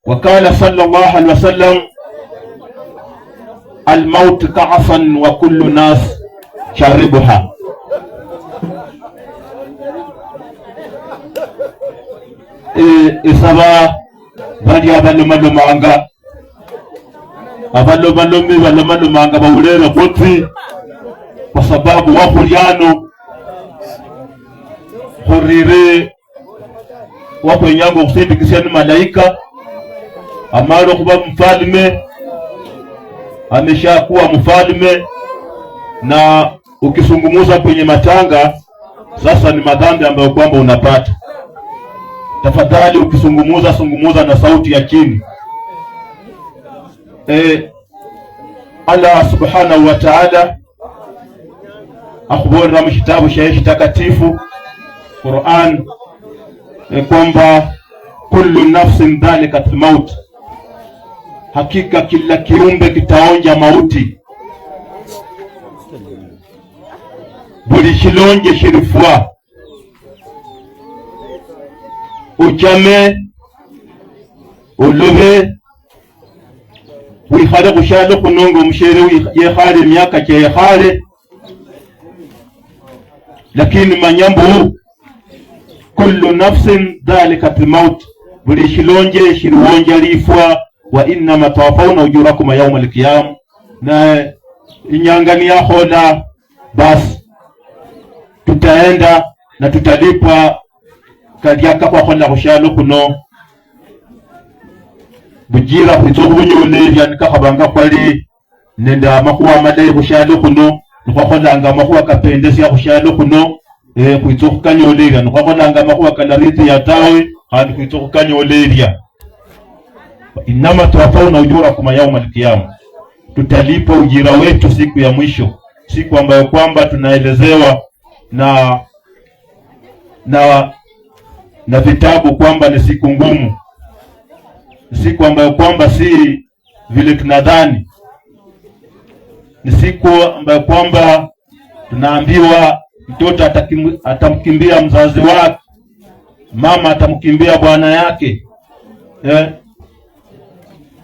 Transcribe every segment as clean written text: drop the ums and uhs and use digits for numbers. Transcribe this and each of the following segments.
Wakala sallallahu alaihi wasallam, almaut ka'san wa kullu nas sharibuha. Isaba bali abalomalomanga abalomalomi balomalomanga bawulele khutsi, kwa sababu wakhulyano khurire wakhwenyanga okhusindikisya ni malaika amala khuba mfalme, ameshakuwa mfalme, na ukisungumuza kwenye matanga sasa ni madhambi ambayo kwamba unapata. Tafadhali ukisungumuza sungumuza na sauti ya chini. Allah subhanahu wa ta'ala akhuborera mu kitabu shaye kitakatifu Quran kwamba kullu nafsin dhalikatul maut, hakika kila kiumbe kitaonja mauti, buli shilonje shilifwa, uchame ulube wikhale khushalo khuno nga omushere yekhale miaka cheyekhale, lakini manya mbu kullu nafsin dhalikatul maut, buli shilonje shiliwonja lifwa, wa innama tawaffawna ujurakum yawmal qiyam, na inyanga niyakhola basi tutaenda na tutalipwa kalya kakhwakhola khushalo khuno. Bujira khwitsa khubunyolelia nikakhabanga khwali nende amakhuwa amalayi khushalo khuno, nikhwakholanga amakhuwa kapendesya khushalo khuno, khwitsa khukanyolelia, nikhwakholanga amakhuwa kalarithiya tawe, khandi khwitsa khukanyolelia. Innama tuwaffawna ujurakum yawmal qiyama, tutalipwa ujira wetu siku ya mwisho, siku ambayo kwamba tunaelezewa na vitabu kwamba ni siku ngumu, siku ambayo kwamba si vile tunadhani, ni siku ambayo kwamba tunaambiwa mtoto atamkimbia mzazi wake, mama atamkimbia bwana yake,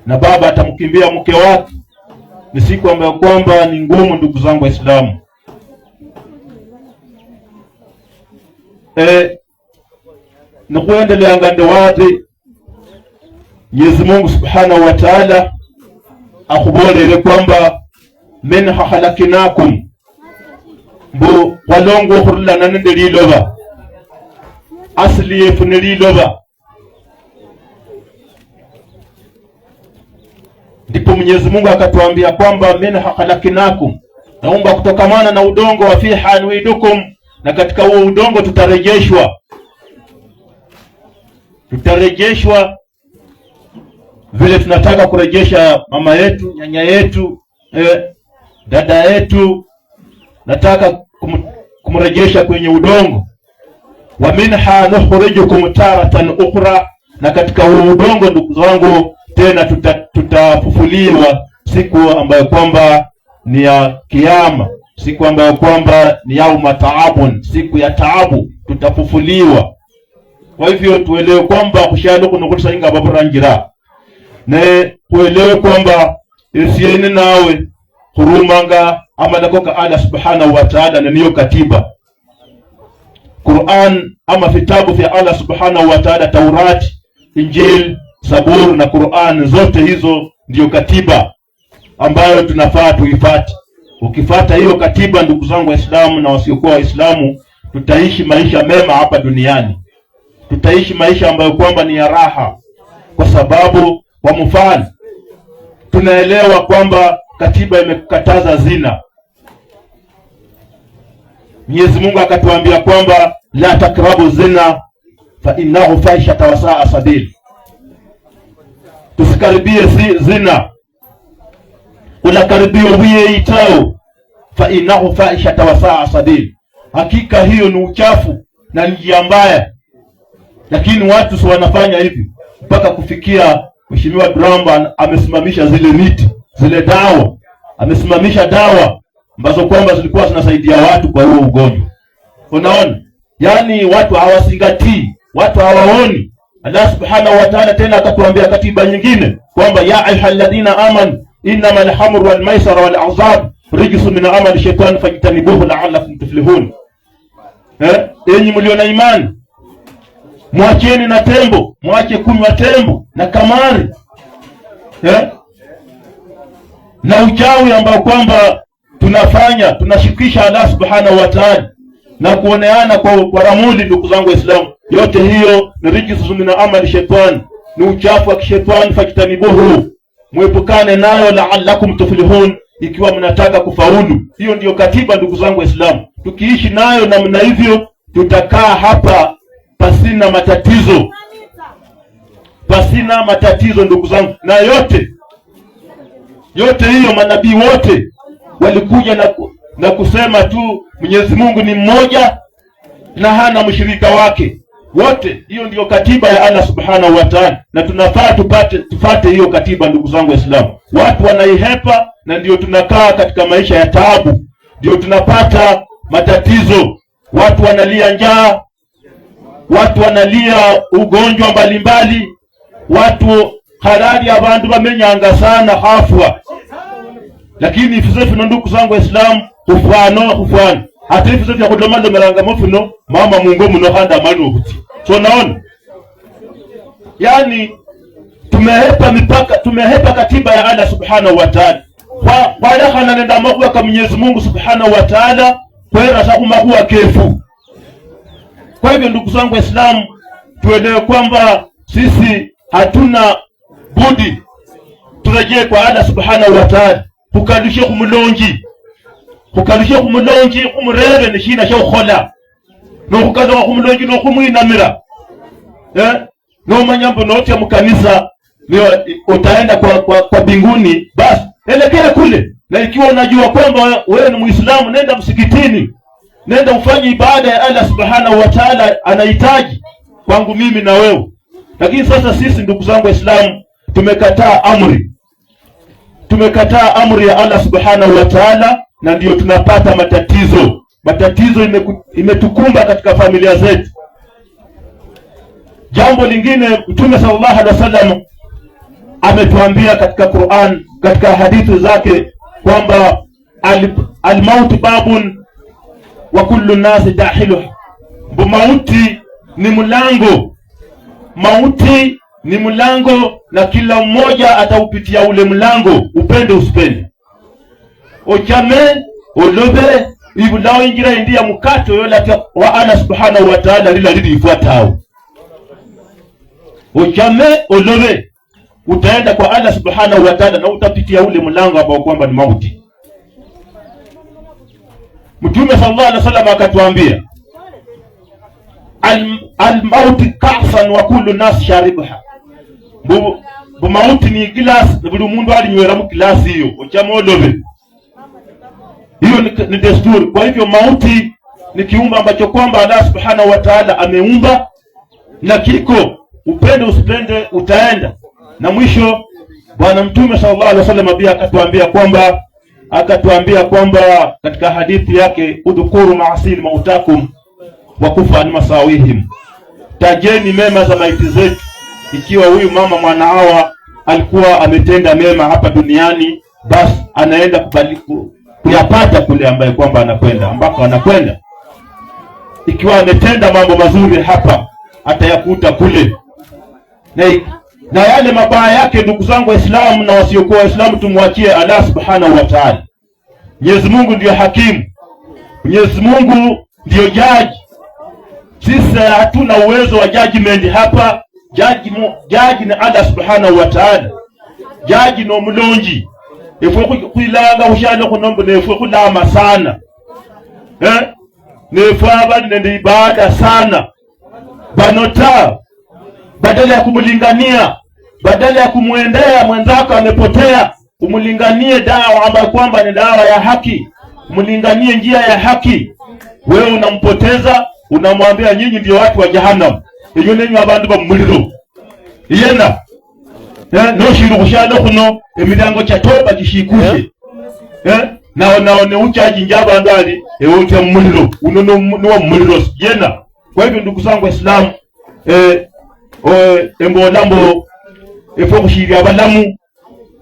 na baba atamkimbia mke wake. Ni siku ambayo kwamba ni ngumu, ndugu zangu Waislamu. Nikuendeleanga ndewazi Mwenyezi Mungu Subhanahu wa Ta'ala akhubolele kwamba minha khalakinakum, mbu khwalongwa khurulana nende liloba, asili yefu ni liloba. Ndipo Mwenyezi Mungu akatuambia kwamba minha khalakinakum, naumba kutokamana na udongo, wa fiha nuidukum, na katika huo udongo tutarejeshwa. Tutarejeshwa vile tunataka kurejesha mama yetu, nyanya yetu, dada yetu, nataka kumrejesha kwenye udongo. Wa minha nukhrijukum taratan ukhra, na katika huo udongo ndugu zangu tena tutafufuliwa siku ambayo kwamba ni ya kiyama, siku ambayo kwamba ni yauma taabun, siku ya taabu, tutafufuliwa. Kwa hivyo tuelewe kwamba khushalo khuno khulisainga baburangira, ne kuelewe kwamba esiene nawe khurumanga amalako ka Allah subhanahu wa ta'ala, na niyo katiba Quran ama vitabu vya Allah subhanahu wa ta'ala, Taurat, Injil, Zabur na Quran, zote hizo ndiyo katiba ambayo tunafaa tuifuate. Ukifuata hiyo katiba, ndugu zangu Waislamu na wasiokuwa Waislamu, tutaishi maisha mema hapa duniani, tutaishi maisha ambayo kwamba ni ya raha, kwa sababu kwa mfano tunaelewa kwamba katiba imekataza zina. Mwenyezi Mungu akatuambia kwamba la takrabu zina fa innahu fahishata wa saa sabil, tusikaribie zina, unakaribia uyeitao fa innahu fahishata wa saa sabil, hakika hiyo ni uchafu na njia mbaya. Lakini watu si wanafanya hivi mpaka kufikia Mheshimiwa Trump amesimamisha zile miti, zile dawa, amesimamisha dawa ambazo kwamba zilikuwa zinasaidia watu kwa huo ugonjwa. Unaona, yaani watu hawazingatii, watu hawaoni. Allah subhanahu wa ta'ala tena akatuambia katiba nyingine kwamba ya ayyuhalladhina amanu innamal hamru wal maisara wal azab rijsun min amali shaytan fajtanibuhu la'allakum tuflihun. Enyi mlio na imani, mwacheni na tembo, mwache kunywa tembo na kamari na uchawi ambao kwamba tunafanya tunashikisha Allah subhanahu wa ta'ala na kuoneana kwa ramuli. Ndugu zangu Waislamu, yote hiyo ni rijsun min amali shaytan, ni uchafu wa kishetani. Fajtanibuhu, mwepukane nayo, la'allakum tuflihun, ikiwa mnataka kufaulu. Hiyo ndiyo katiba, ndugu zangu Waislamu. Tukiishi nayo namna hivyo, tutakaa hapa pasina matatizo, pasina matatizo, ndugu zangu. Na yote yote hiyo, manabii wote walikuja na kusema tu Mwenyezi Mungu ni mmoja na hana mshirika wake wote. Hiyo ndiyo katiba ya Allah subhanahu wa ta'ala, na tunafaa tufate hiyo katiba, ndugu zangu Waislamu. Watu wanaihepa, na ndio tunakaa katika maisha ya taabu, ndio tunapata matatizo. Watu wanalia njaa, watu wanalia ugonjwa mbalimbali, watu harari abandu bamenyanga sana hafwa. Lakini ifize fino, ndugu zangu Waislamu, hufwano hufwano ate ifize vya kulomalomelangamo fino mama mungo muno khandi amali okhuti. So naona yani tumehepa mipaka, tumehepa katiba ya Allah subhanahu wa ta'ala, khwalekhana nende amakhuwa ka Mwenyezi Mungu subhanahu wa ta'ala, khwerasa khumakhuwa kefu. Kwa hivyo ndugu zangu Waislamu, tuelewe kwamba sisi hatuna budi turejee kwa Allah subhanahu wa ta'ala, khukalushe khumulonji, khukalushe khumulonji, khumurere ni shina shaukhukhola, nokhukalukha khumulonji nokhumwinamira nomanya mbu notya mukanisa utaenda kwa binguni, basi elekea kule. Na ikiwa unajua kwamba wewe ni Muislamu, nenda msikitini, nenda ufanye ibada ya Allah subhanahu wa ta'ala, anahitaji kwangu mimi na wewe. Lakini sasa sisi ndugu zangu Waislamu tumekataa amri, tumekataa amri ya Allah subhanahu wa ta'ala, na ndiyo tunapata matatizo. Matatizo imetukumba katika familia zetu. Jambo lingine, Mtume sallallahu alaihi wasallam ametuambia katika Qur'an, katika hadithi zake kwamba almautu babun wa kullu nasi dakhiluhu, mauti ni mlango, mauti ni mlango na kila mmoja ataupitia ule mlango, upende usipende, ochame olobe ibulao injira indi ya mukato yola wa Allah subhanahu wa ta'ala lila lili ifuatao. Ochame olobe utaenda kwa Allah subhanahu wa ta'ala na utapitia ule mlango ambao kwamba ni mauti. Mtume sallallahu alaihi wasallam akatuambia al-mauti ka'san wa kullu nas sharibuha, bu mauti ni glass na buli mundu alinywera mu glass hiyo, ochame olobe. Hiyo ni desturi. Kwa hivyo mauti ni kiumbe ambacho kwamba Allah subhanahu wa ta'ala ameumba na kiko, upende usipende utaenda. Na mwisho Bwana Mtume sallallahu alaihi wasallam pia akatuambia kwamba katika hadithi yake, udhukuru maasil mautakum wa kufa an masawihim, tajeni mema za maiti zetu. Ikiwa huyu mama mwana alikuwa ametenda mema hapa duniani, basi anaenda kuyapata kule ambaye kwamba anakwenda, ambako anakwenda. Ikiwa ametenda mambo mazuri hapa, atayakuta kule. Na yale mabaya yake, ndugu zangu Waislamu na wasiokuwa Waislamu, tumwachie Allah subhanahu wa ta'ala. Mwenyezi Mungu ndiyo hakimu, Mwenyezi Mungu ndiyo jaji. Sisi hatuna uwezo wa judgment hapa. Jaji ni Allah subhanahu wa ta'ala, jaji no mulonji efwe khwilanga khushalo khunombo nefwe khulama sana nefwe abali nende ibada sana banota, badala ya kumlingania, badala ya kumwendea mwenzako amepotea, umlinganie dawa ambayo kwamba ni dawa ya haki, umlinganie njia ya haki. Wewe unampoteza, unamwambia nyinyi ndio watu wa jahannam, inyo nenyu abandu ba muliro yena noshiru khushalo khuno emilango cha toba kishikushe nao ne uchajinja abandu ali ewe utya muliro uno nuwa muliro yena. Kwa hivyo ndugu zangu Waislamu, Embola mbu efwe khushili abalamu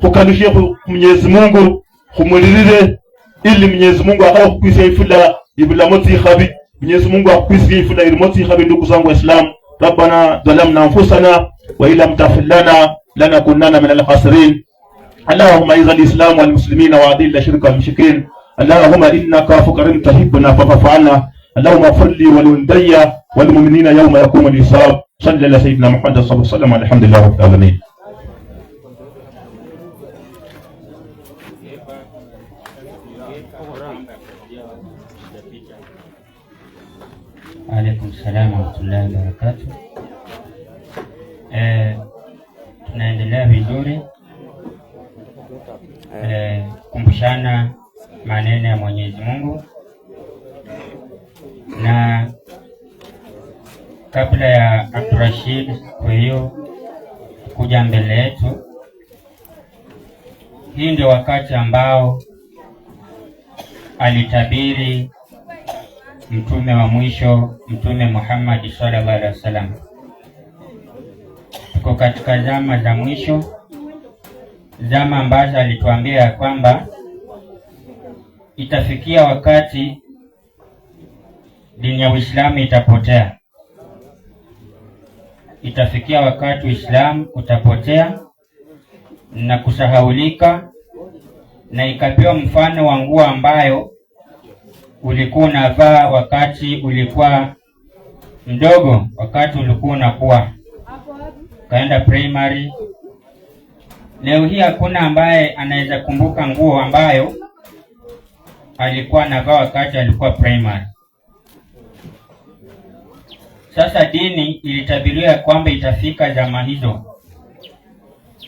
khukalushe khu Mwenyezi Mungu khumulirire ili Mwenyezi Mungu akhale khukwisia ifula ibulamo tsikhabi. Mwenyezi Mungu akhukwisia ifula ilimo tsikhabi. Ndugu zangu Waislamu, rabbana dhalamna anfusana wa illam taghfir lana lanakunanna min alkhasirin. اللهم اعز الاسلام والمسلمين واذل الشرك والمشركين. اللهم انك عفو كريم تحبنا فاعف عنا. اللهم اغفر لي ولوالدي والمؤمنين يوم يقوم الحساب. صلى على سيدنا محمد صلى الله عليه وسلم، والحمد لله رب العالمين. Alaikum salam warahmatullahi wabarakatuh. Tunaendelea vizuri kumbushana maneno ya Mwenyezi Mungu, na kabla ya Abdurashid kwa hiyo kuja mbele yetu, hii ndio wakati ambao alitabiri mtume wa mwisho, Mtume Muhammad sallallahu alaihi wasallam. Tuko katika zama za mwisho, zama ambazo alituambia ya kwamba itafikia wakati dini ya Uislamu itapotea, itafikia wakati Uislamu utapotea na kusahaulika, na ikapewa mfano wa nguo ambayo ulikuwa unavaa wakati ulikuwa mdogo, wakati ulikuwa unakuwa ukaenda primary. Leo hii hakuna ambaye anaweza kumbuka nguo ambayo alikuwa anavaa wakati alikuwa primary. Sasa dini ilitabiriwa kwamba itafika zama hizo,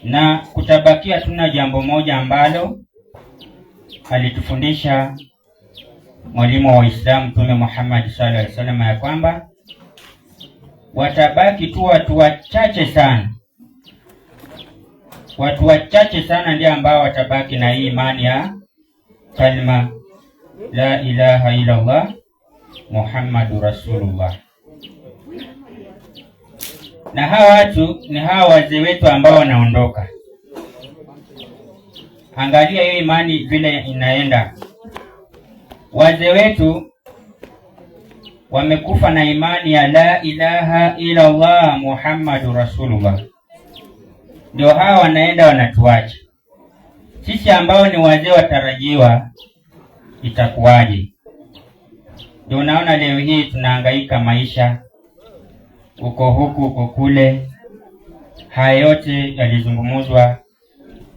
na kutabakia tuna jambo moja ambalo alitufundisha mwalimu wa Uislamu Mtume Muhammad sallallahu alaihi wasallam, ya kwamba watabaki tu watu wachache sana, watu wachache sana ndio ambao watabaki na hii imani ya kalma la ilaha illa Allah Muhammadu Rasulullah. Na hawa watu ni hawa wazee wetu ambao wanaondoka. Angalia hiyo imani vile inaenda. Wazee wetu wamekufa na imani ya la ilaha illa Allah Muhammadu Rasulullah, ndio hawa wanaenda wanatuacha sisi ambao ni wazee watarajiwa, itakuwaje? Ndio unaona leo hii tunahangaika maisha, uko huku uko kule. Haya yote yalizungumzwa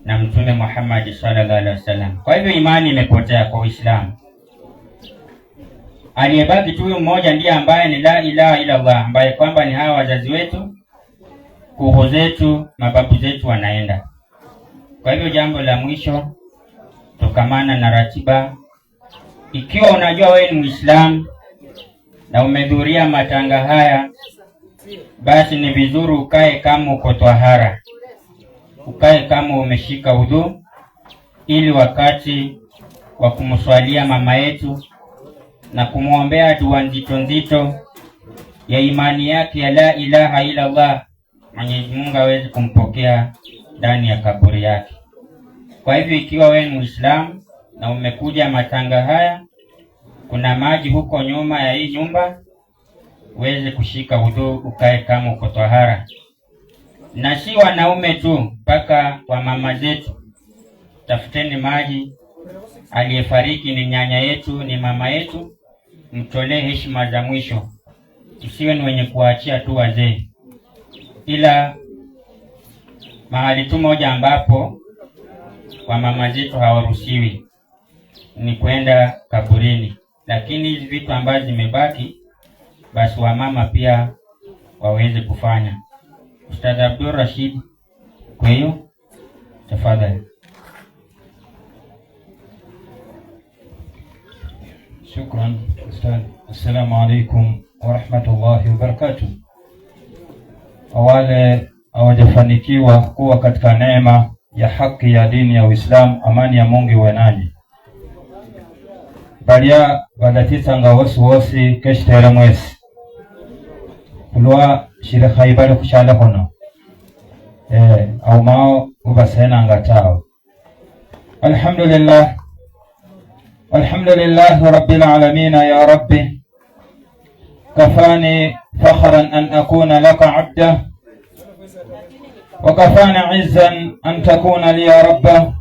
na Mtume Muhammad sallallahu alaihi wasallam. Kwa hivyo imani imepotea kwa Uislamu. Aliyebaki tu huyu mmoja ndiye ambaye ni la ilaha illa Allah, ambaye kwamba ni hawa wazazi wetu, kuho zetu, mababu zetu wanaenda. Kwa hivyo jambo la mwisho, tokamana na ratiba. Ikiwa unajua wewe ni Muislamu na umehudhuria matanga haya, basi ni vizuri ukae kama uko twahara, ukae kama umeshika udhu, ili wakati wa kumswalia mama yetu na kumwombea dua nzito nzito ya imani yake ya la ilaha illa Allah, Mwenyezi Mungu aweze kumpokea ndani ya kaburi yake. Kwa hivyo ikiwa wewe ni Muislamu na umekuja matanga haya, kuna maji huko nyuma ya hii nyumba, uweze kushika udhu, ukae kama uko tahara. Na si wanaume tu, mpaka wa mama zetu, tafuteni maji. Aliyefariki ni nyanya yetu, ni mama yetu, mtolee heshima za mwisho. Tusiwe ni wenye kuachia tu wazee, ila mahali tu moja ambapo wamama zetu hawaruhusiwi ni kwenda kaburini, lakini hizi vitu ambazo zimebaki basi wamama pia waweze kufanya. Ustadh Abdul Rashid, kwa hiyo tafadhali. Shukran ustadh. Assalamu alaikum warahmatullahi wabarakatuh. Wale hawajafanikiwa kuwa katika neema ya haki ya dini ya Uislamu, amani ya Mungu iwe nanyi. Balia badatitsanga wosi wosi keshitere mwesi kulwa Shili khaibali khushalo khuno aumao ubasenanga tawe. Alhamdulillah, alhamdulillahi rabbil alamin. Ya rabbi, kafani fakhran an akuna laka abda wa kafani izzan an takuna liya rabba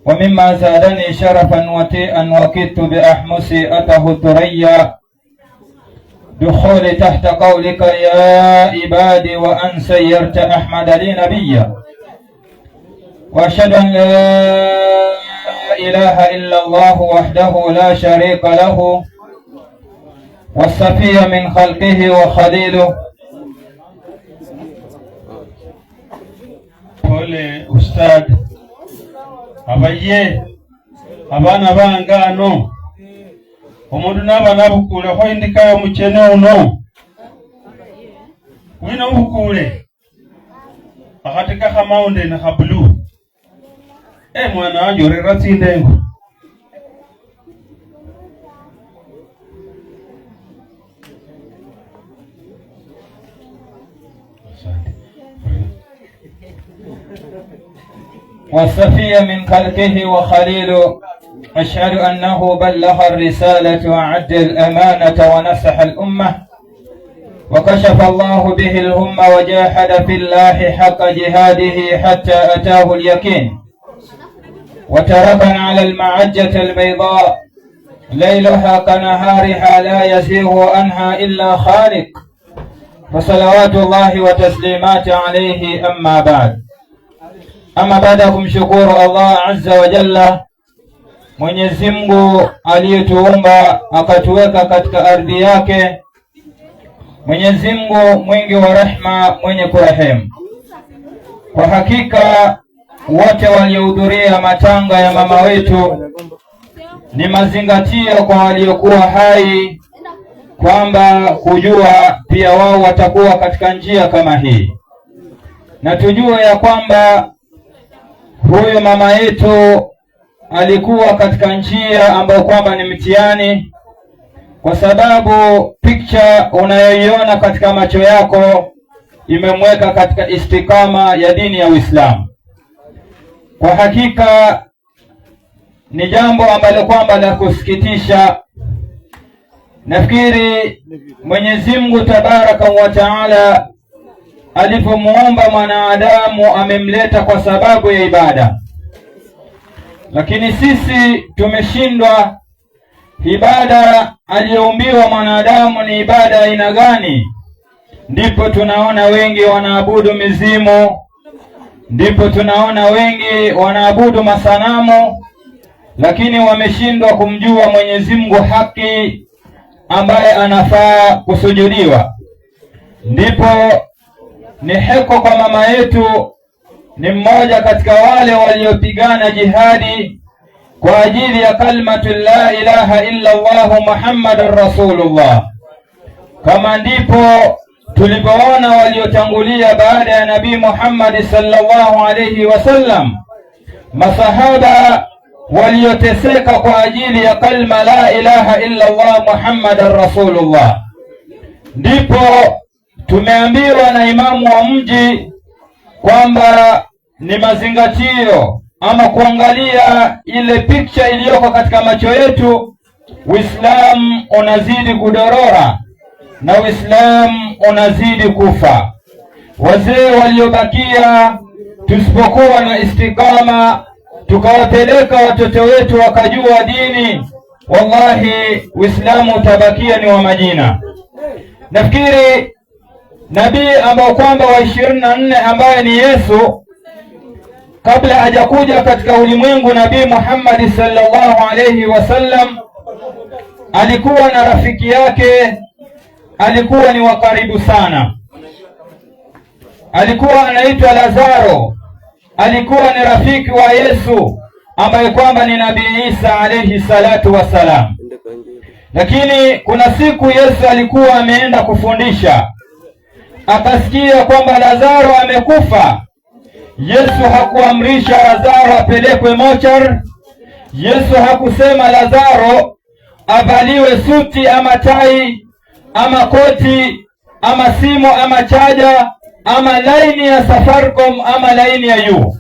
wa mimma zadani sharafan wati'an wa kittu bi ahmusi atahu thuraya دخولي تحت قولك يا عبادي وأن سيرت أحمد لي نبيا. وأشهد أن لا إله إلا الله وحده لا شريك له والصفي من خلقه وخليله. Pole ustad, abaye abana bangano omundu naba nabukulekho indikayo muchene uno wina ubukule akhatika kha mountain kha blue. Mwana wanje orera tsindengo. Asante. والصفي من خلقه وخليله. أشهد أنه بلغ الرسالة وعد الأمانة ونصح الأمة وكشف الله به الهم وجاهد في الله حق جهاده حتى أتاه اليقين وتركنا على المعجة البيضاء ليلها كنهارها لا يزيغ عنها إلا خالق، فصلوات الله وتسليمات عليه. أما بعد، ama baada ya kumshukuru Allah azza wa jalla, Mwenyezi Mungu aliyetuumba akatuweka katika ardhi yake, Mwenyezi Mungu mwingi wa rehma, mwenye kurehemu. Kwa hakika wote waliohudhuria matanga ya mama wetu ni mazingatio kwa waliokuwa hai kwamba kujua pia wao watakuwa katika njia kama hii, na tujue ya kwamba huyu mama yetu alikuwa katika njia ambayo kwamba ni mtihani, kwa sababu picha unayoiona katika macho yako imemweka katika istikama ya dini ya Uislamu. Kwa hakika ni jambo ambalo kwamba la kusikitisha. Nafikiri Mwenyezi Mungu Tabaraka wa Taala alipomuumba mwanadamu amemleta kwa sababu ya ibada, lakini sisi tumeshindwa. Ibada aliyoumbiwa mwanadamu ni ibada aina gani? Ndipo tunaona wengi wanaabudu mizimu, ndipo tunaona wengi wanaabudu masanamu, lakini wameshindwa kumjua Mwenyezi Mungu haki ambaye anafaa kusujudiwa. Ndipo ni heko kwa mama yetu, ni mmoja katika wale waliopigana jihadi kwa ajili ya kalmatu la ilaha illa Allah Muhammadur Rasulullah. Kama ndipo tulipoona waliotangulia baada ya Nabii Muhammad sallallahu alayhi wasallam, masahaba walioteseka kwa ajili ya kalma la ilaha illa Allah Muhammadur Rasulullah. Ndipo tumeambiwa na imamu wa mji kwamba ni mazingatio ama kuangalia ile picha iliyoko katika macho yetu, Uislamu unazidi kudorora na Uislamu unazidi kufa. Wazee waliobakia, tusipokuwa na istikama, tukawapeleka watoto wetu wakajua dini, wallahi Uislamu utabakia ni wa majina. Nafikiri nabii ambao kwamba wa 24 ambaye ni Yesu, kabla hajakuja katika ulimwengu, Nabii Muhammad sallallahu alayhi wasallam alikuwa na rafiki yake, alikuwa ni wa karibu sana, alikuwa anaitwa Lazaro, alikuwa ni rafiki wa Yesu ambaye kwamba ni Nabii Isa alayhi salatu wassalam. Lakini kuna siku Yesu alikuwa ameenda kufundisha, akasikia kwamba Lazaro amekufa. Yesu hakuamrisha Lazaro apelekwe mochar. Yesu hakusema Lazaro avaliwe suti ama tai ama koti. ama simu ama chaja ama laini ya Safaricom ama laini ya U.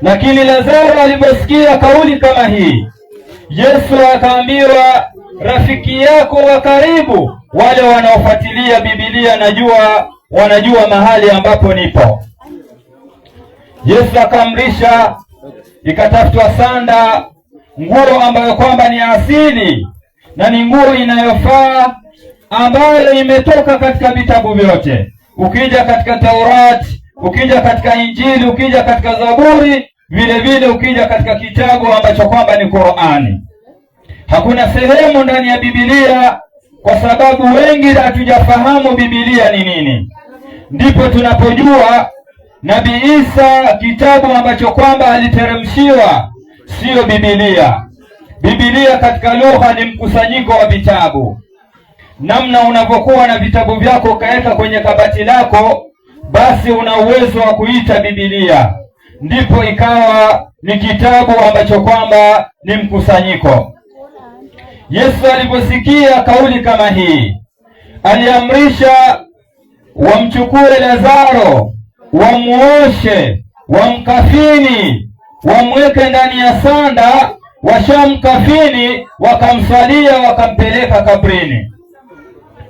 Lakini Lazaro aliposikia kauli kama hii, Yesu akaambiwa, rafiki yako wa karibu, wale wanaofuatilia Biblia najua wanajua mahali ambapo nipo. Yesu akaamrisha ikatafutwa sanda, nguo ambayo kwamba ni asili na ni nguo inayofaa ambayo imetoka katika vitabu vyote. Ukija katika Taurat, ukija katika Injili, ukija katika Zaburi, vile vile ukija katika kitabu ambacho kwamba ni Qur'ani. Hakuna sehemu ndani ya Biblia, kwa sababu wengi hatujafahamu Biblia ni nini. Ndipo tunapojua Nabii Isa, kitabu ambacho kwamba aliteremshiwa siyo Biblia. Biblia katika lugha ni mkusanyiko wa vitabu. Namna unavyokuwa na vitabu vyako ukaweka kwenye kabati lako, basi una uwezo wa kuita Biblia. Ndipo ikawa ni kitabu ambacho kwamba ni mkusanyiko. Yesu aliposikia kauli kama hii, aliamrisha wamchukue Lazaro, wamuoshe, wamkafini, wamweke ndani ya sanda. Washamkafini, wakamswalia, wakampeleka kabrini.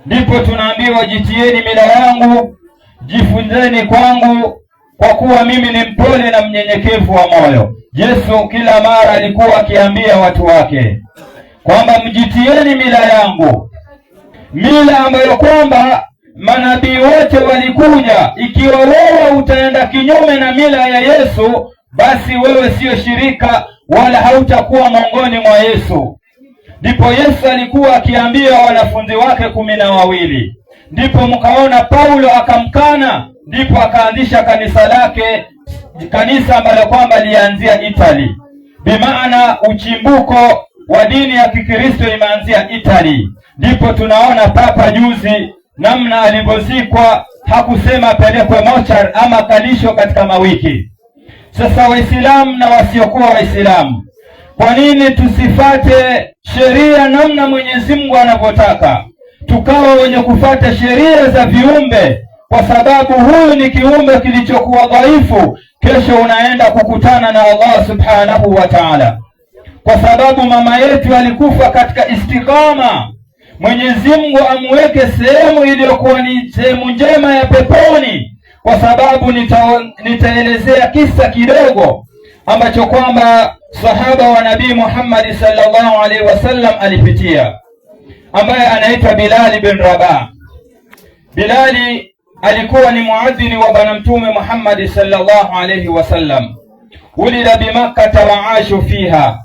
Ndipo tunaambiwa jitieni mila yangu, jifunzeni kwangu, kwa kuwa mimi ni mpole na mnyenyekevu wa moyo. Yesu kila mara alikuwa akiambia watu wake kwamba mjitieni mila yangu, mila ambayo kwamba manabii wote walikuja. Ikiwa wewe utaenda kinyume na mila ya Yesu, basi wewe siyo shirika wala hautakuwa miongoni mwa Yesu. Ndipo Yesu alikuwa akiambia wanafunzi wake 12. Ndipo mkaona Paulo akamkana, ndipo akaanzisha kanisa lake, kanisa ambalo kwamba lianzia Italy. Bimaana uchimbuko wa dini ya Kikristo imeanzia Italy. Ndipo tunaona Papa juzi namna alivyozikwa, hakusema apelekwe mochari ama kalishwa katika mawiki. Sasa Waislamu na wasiokuwa Waislamu, kwa nini tusifate sheria namna Mwenyezi Mungu anavyotaka, tukawa wenye kufata sheria za viumbe? Kwa sababu huyu ni kiumbe kilichokuwa dhaifu, kesho unaenda kukutana na Allah subhanahu wa ta'ala. Kwa sababu mama yetu alikufa katika istiqama, Mwenyezi Mungu amweke sehemu iliyokuwa ni sehemu njema ya peponi. Kwa sababu nitaelezea kisa kidogo ambacho kwamba sahaba wa Nabii Muhammad sallallahu alaihi wasallam alipitia, ambaye anaitwa Bilali bin Rabah. Bilali alikuwa ni muadhini wa Bwana Mtume Muhammad sallallahu alaihi wasallam. Ulida bi Makkah wa ashu fiha.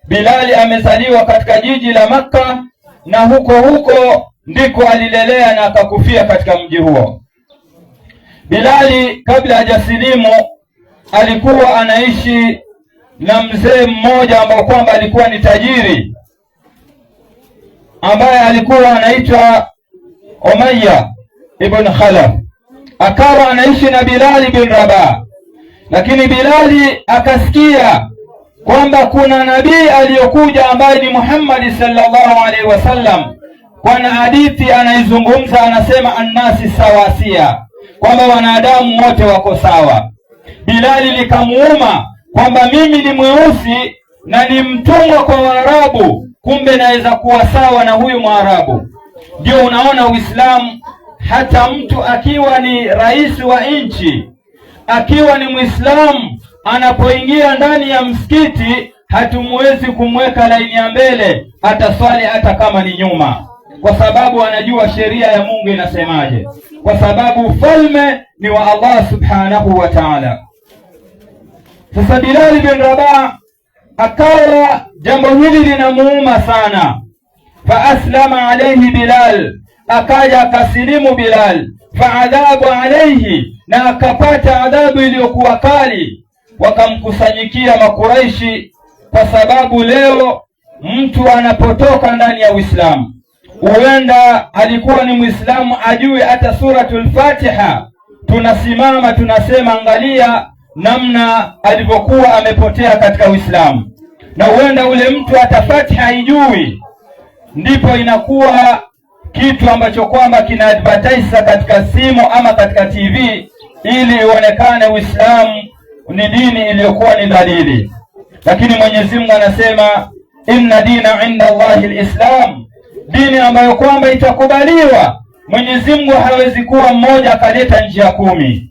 Bilali amezaliwa katika jiji la Makka na huko huko ndiko alilelea na akakufia katika mji huo. Bilali kabla hajasilimu alikuwa anaishi na mzee mmoja ambao kwamba alikuwa ni tajiri, ambaye alikuwa anaitwa Umayya ibn Khalaf. Akawa anaishi na Bilali bin Rabah, lakini Bilali akasikia kwamba kuna nabii aliyokuja ambaye ni Muhammad sallallahu alaihi wasallam. Kwa hadithi anaizungumza, anasema annasi sawasia, kwamba wanadamu wote wako sawa. Bilali likamuuma kwamba mimi ni mweusi na ni mtumwa kwa Waarabu, kumbe naweza kuwa sawa na huyu Mwarabu. Ndio unaona Uislamu, hata mtu akiwa ni rais wa nchi, akiwa ni Muislamu, anapoingia ndani ya msikiti hatumwezi kumweka laini ya mbele, ataswali hata kama ni nyuma, kwa sababu anajua sheria ya Mungu inasemaje, kwa sababu ufalme ni wa Allah subhanahu wa ta'ala. Sasa Bilali bin Rabah akawa jambo hili linamuuma sana. Fa aslama alayhi Bilal, akaja akasilimu Bilal. Faadhabu alayhi, na akapata adhabu iliyokuwa kali. Wakamkusanyikia Makuraishi, kwa sababu leo mtu anapotoka ndani ya Uislamu, huenda alikuwa ni Muislamu ajue hata suratul Fatiha, tunasimama tunasema, angalia namna alivyokuwa amepotea katika Uislamu, na huenda ule mtu hata Fatiha haijui. Ndipo inakuwa kitu ambacho kwamba kina advertise katika simu ama katika TV ili ionekane Uislamu ni dini iliyokuwa ni dhalili. Lakini Mwenyezi Mungu anasema inna dina inda Allahi lislam, dini ambayo kwamba itakubaliwa. Mwenyezi Mungu hawezi kuwa mmoja akaleta njia 10.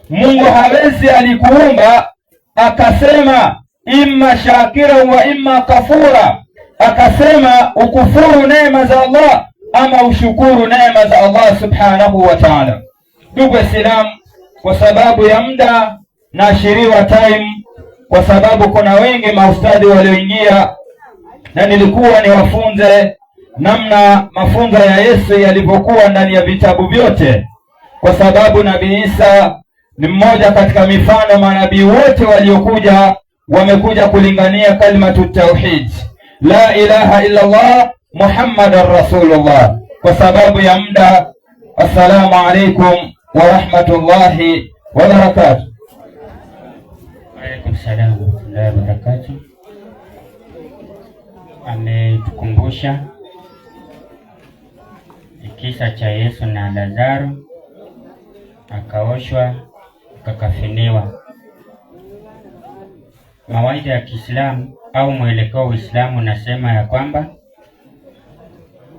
Mungu hawezi alikuumba akasema imma shakira wa imma kafura, akasema ukufuru neema za Allah ama ushukuru neema za Allah subhanahu wa ta'ala. Ndugu Waislamu, kwa sababu ya muda naashiriwa time, kwa sababu kuna wengi maustadhi walioingia, na nilikuwa niwafunze namna mafunzo ya Yesu yalivyokuwa ndani ya vitabu vyote, kwa sababu Nabii Isa ni mmoja katika mifano manabii wote waliokuja wamekuja kulingania kalimatu tauhid, la ilaha illa Allah Muhammadan rasulullah. Kwa sababu ya muda, assalamu alaikum wa rahmatullahi wa barakatuh. Waalaikum salam wa rahmatullahi wa barakatuh. Ametukumbusha kisa cha Yesu na Lazaro, akaoshwa akakafiniwa. Mawaidha ya Kiislamu au mwelekeo wa Uislamu unasema ya kwamba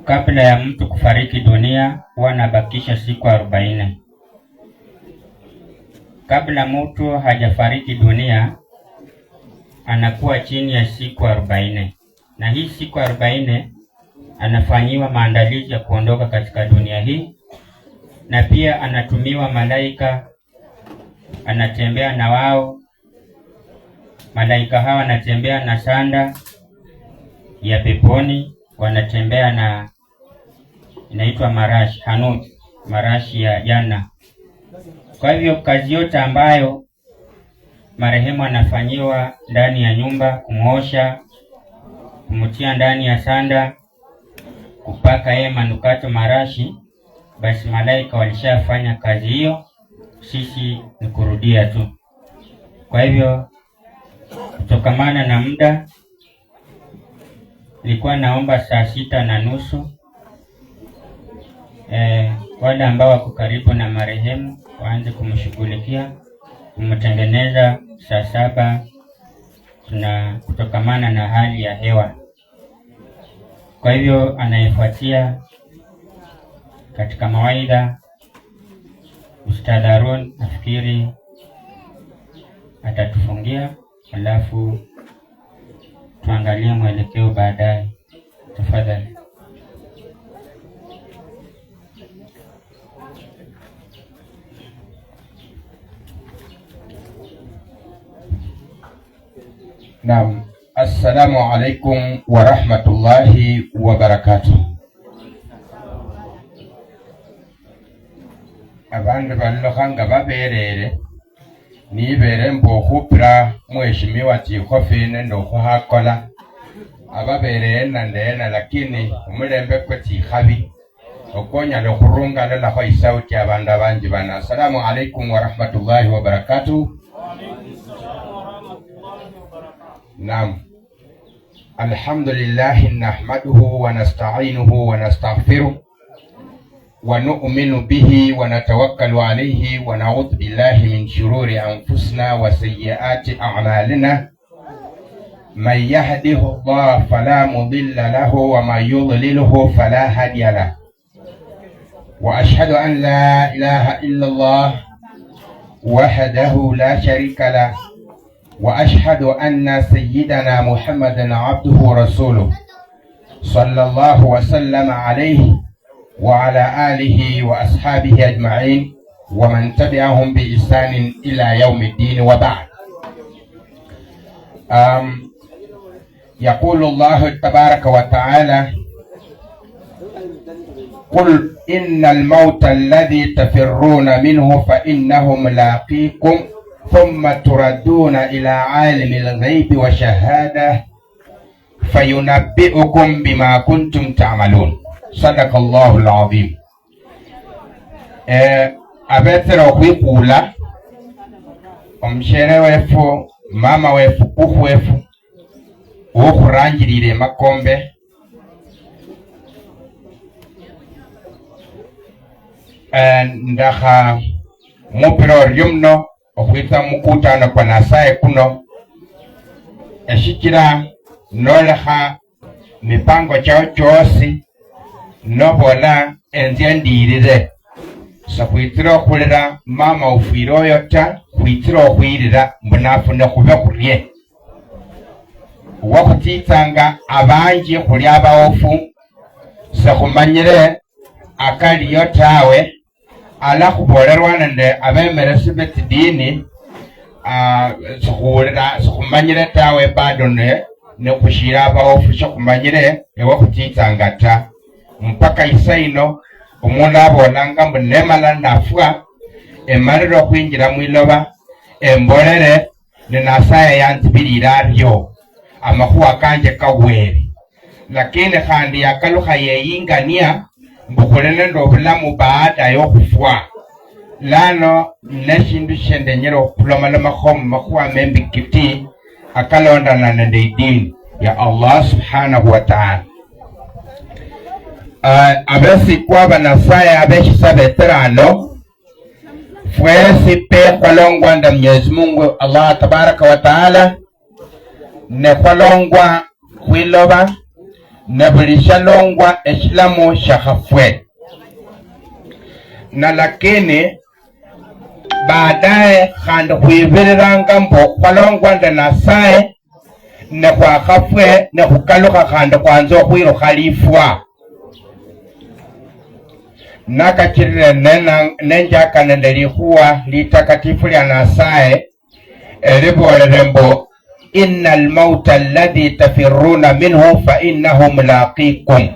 kabla ya mtu kufariki dunia huwa anabakisha siku 40. Kabla mtu hajafariki dunia anakuwa chini ya siku 40, na hii siku 40 anafanyiwa maandalizi ya kuondoka katika dunia hii, na pia anatumiwa malaika, anatembea na wao. Malaika hawa wanatembea na sanda ya peponi, wanatembea na inaitwa marashi hanut, marashi ya janna. Kwa hivyo kazi yote ambayo marehemu anafanyiwa ndani ya nyumba, kumuosha, kumtia ndani ya sanda, kupaka yeye manukato marashi, basi malaika walishafanya kazi hiyo, sisi ni kurudia tu. Kwa hivyo kutokamana na muda, nilikuwa naomba 6:30 wale ambao wako karibu na marehemu waanze kumshughulikia, kumtengeneza 7:00, tuna kutokamana na hali ya hewa. Kwa hivyo anayefuatia katika mawaidha Ustadh Harun nafikiri atatufungia, alafu tuangalie mwelekeo baadaye. Tafadhali. Naam, assalamu alaikum wa rahmatullahi wa barakatuh. Abandu ballokhanga baberere nibere mbo khupira mheshimiwa chikhofi nende khukhakola ababerere nandena, lakini omulembe kwe chikhabi okonyala khurunga lolakho isauti abandu abanji bana. Assalamu alaikum wa rahmatullahi wa barakatuh. Naam, alhamdulillah nahmaduhu wa nasta'inuhu wa nastaghfiruh wa nu'minu bihi wa natawakkalu alayhi wa na'udhu billahi min shururi anfusina wa sayyiati a'malina. Man yahdihi Allah fala mudilla lahu wa man yudlilhu fala hadiya lahu. Wa ashhadu an la ilaha illa Allah wahdahu la sharika lahu wa ashhadu anna sayyidana Muhammadan abduhu wa rasuluhu sallallahu wa sallama alayhi wa ala alihi wa ashabihi ajma'in wa man tabi'ahum bi ihsanin ila yawmiddin wa ba'd. Yaqulu Allah tabaraka wa ta'ala qul innal mauta alladhi tafirruna minhu fa innahu mulaqikum thumma turadduna ila alimil ghaibi wa shahada fayunabbi'ukum bima kuntum ta'malun. Sadaqallahu alazim. Abetsera okhwikula omushere wefu, mama wefu, kukhu wefu wokhurangirire makombe Ndakha mupira oryo muno okhwitsa mukutano kwa Nasaye kuno, eshichira nolekha mipango chao chosi nobola enzya ndirire sekhwitsire okhulira mama ufwire oyo ta, khwitsire okhwirira mbunafune khube khurie. Wakhutsitsanga abanji khuli abaofu sekhumanyire akaliyo tawe, ala khubolerwa nende abemeresi betsidini sikhuwulira sikhumanyire tawe bado ne nekhushira abaofu sekhumanyire ewakhutitsanga ta. Mpaka isaino omundu abolanga mbu nemala nafwa emalire okhwinjira mwiloba embolere ne Nasaye yanzibilile aryo amakhuwa kanje kawere, lakini khandi yakalukha yeyingania mbu khuli nende obulamu baada yokhufwa. Lano neshindu shendenyere okhulomalomakho mumakhuwa membikiti akalondana nende idini ya Allah subhanahu wa ta'ala. Abesikwa banasaye abeshisa beterano fwesi pe khwalongwa nda Mwenyezi Mungu Allah tabaraka wa taala, ne khwalongwa khwiloba ne buli shalongwa eshilamu shakhafwe, na lakini baadaye khandi khwibiriranga mbu khwalongwa nda Nasaye ne khwakhafwe ne khukalukha khandi khwanza okhwirukha lifwa. Nakachirire nenjaka nende likhuwa litakatifu lya Nasaye elibolere mbu innal mauta alladhi tafirruna minhu fa innahu mulaqikum,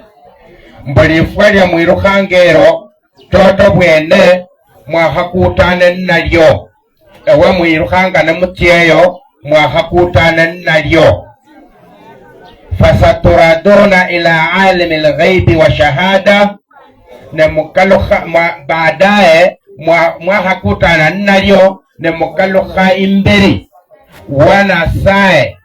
mbu lifwa lya mwirukhanga ero toto bwene mwakhakutane nalyo, ewe mwirukhanga nemutyeyo mwakhakutane nalyo. Fasaturaduna ila alimi lghaibi wa shahada, ne mukalukha baadaye mwakhakutana nalyo ne mukalukha imberi wa Nasaye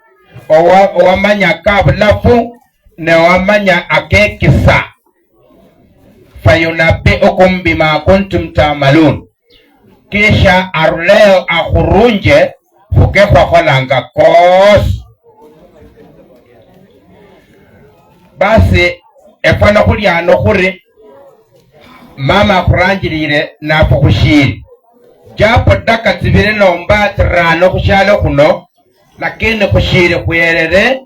owamanya kabulafu ne wamanya akekisa, fayunabbiukum bima kuntum ta'malun, kisha aruleo akhurunje khuke khwakholanga kosi. Basi efwana khuliano khuri mama akhuranjilile nafu khushili japo daka tsibili nomba tsirano khushalo khuno, lakini khushili khuyerere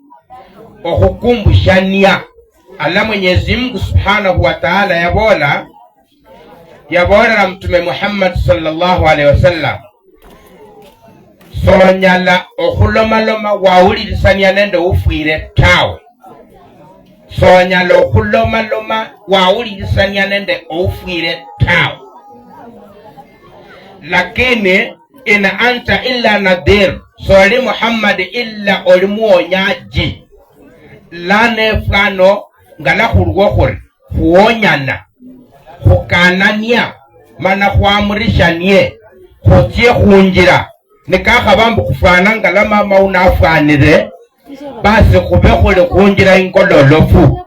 okhukumbushania. Ala Mwenyezi Mungu subhanahu wa ta'ala yabola Mtume Muhammad sallallahu alaihi wasallam, sonyala okhulomaloma wawulilisania nende ufwire tawe, sonyala okhulomaloma wawulilisania nende ufwire tawe, lakini ina anta illa nadhir, soli Muhammad illa oli muonyaji. Lane fano ngala khulwo khuri khuonyana khukanania mana khwamurishanie khutsye khunjira nikakhaba mbu khufwana ngala mama unafwanire, basi khube khuli khunjira ingololofu.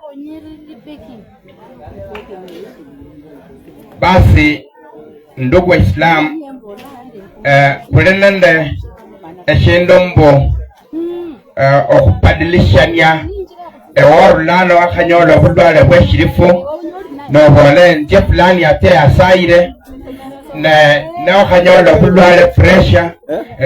Basi ndugu wa Islam, khuli nende eshindu mbu okhubadilishania eworulano wakhanyola obulwale bweshilifu nobole ndye fulani ate yasayile ne nokhanyola obulwale pressure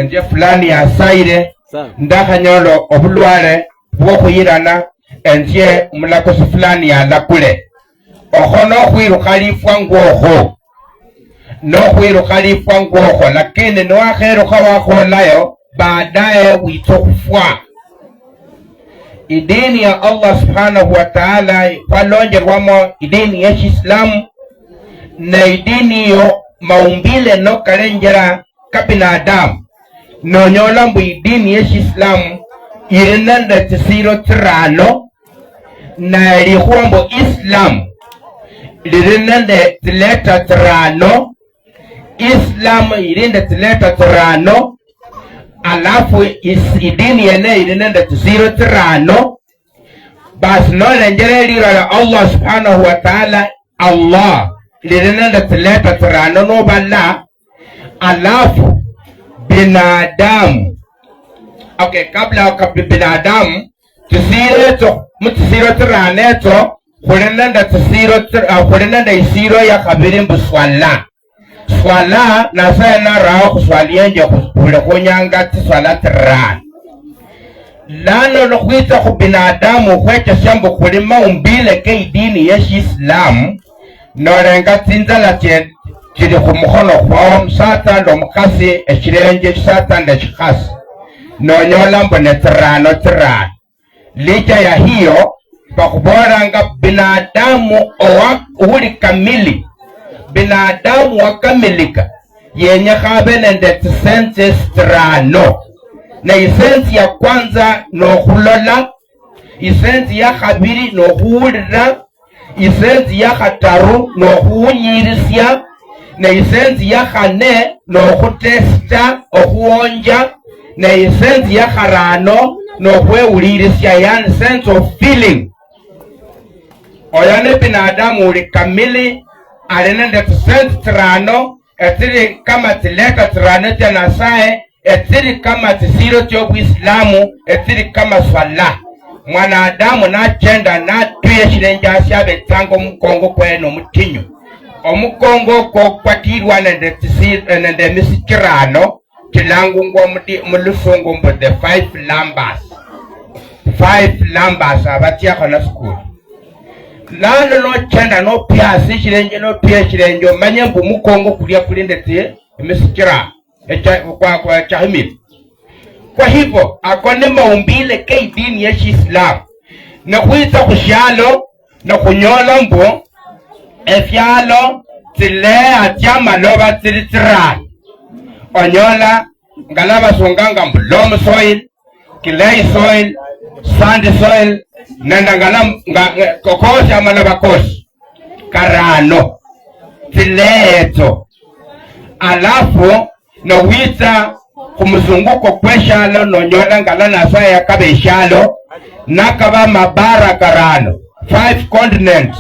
ndye fulani yasayile ndakhanyola obulwale bwokhuyilana endye mulakosi fulani yalakule. Okho nokhwirukha lifwa ngwokho nokhwirukha lifwa ngwokho, lakini nowakherukha wakholayo baadaye witsa khufwa. Idini ya Allah subhanahu wa ta'ala khwalonjelwamo idini ya Shiislamu, na idini iyo maumbile nokalenjera ka binadamu nonyola mbu idini ya Shiislamu ili nende tsisilo tsirano, na likhuwa mbu Islam lili nende tsileta tsirano, Islam ili nende tsileta tsirano, alafu idini yene ili nende tsisilo tsirano. Basi nolenjera lira la Allah subhanahu wa ta'ala, Allah lili nende tsileta tsirano nobala alafu binadamu. Okay, kabla binadamu tsisiro etso mutsisiro tsirano etso khuli nende tsisiro khuli nende isiro ya khabili mbu swala. Swala nasaye narawo khuswalienje khuli khunyanga tsiswala tsirano. Lano nokhwitsa khu binadamu khwechesya mbu khuli maumbile ke idini ya shiisilamu nolenga tsinzala tsili khumukhono khwawo omusatsa nende omukhasi eshilenje shisatsa nende shikhasi nonyola mbu ne tsirano tsirano. Licha ya hiyo bakhubolanga binadamu uli kamili, binadamu wakamilika yenyekha abe nende tsisenses tsirano. Na isensi ya kwanza nokhulola, isensi ya khabili nokhuwulira, isensi ya khataru nokhuwunyirisya, na isensi ya khane nokhutesta okhuwonja, na isensi ya kharano nokhwewulirisya, yani sense of feeling. Oyo ne binadamu uli kamili ali nende tsisensi tsirano etsili kama tsileta tsirano tya Nasaye, etsili kama tsisiro tsyobwisilamu, etsili kama swala. Mwanadamu nachenda natuye shilenje ashabetsanga omukongo kwene omutinyu. Omukongo okwo kwatilwa nende nende emisi chirano chilangungwa mulusungu mbu the five lumbers. Five lumbers abatyakho na school. Lano nochenda nopyasa shilenje nopya shilenje omanye mbu omukongo kulya kuli nende emisi chirano kwa chahimili. Kwa hivyo akone maumbile ke idini ya Shiislamu na khwitsa khushalo na khunyola mbu efyalo tsileya tsyamaloba tsili tsirano. Onyola ngala basunganga mbu loam soil, clay soil, sand soil nende ngala kokosi amaloba kosi karano tsileya etso. Alafu nowitsa khumuzunguko kweshalo nonyola ngala Nasaye yakaba eshalo nakaba mabara karano, 5 continents.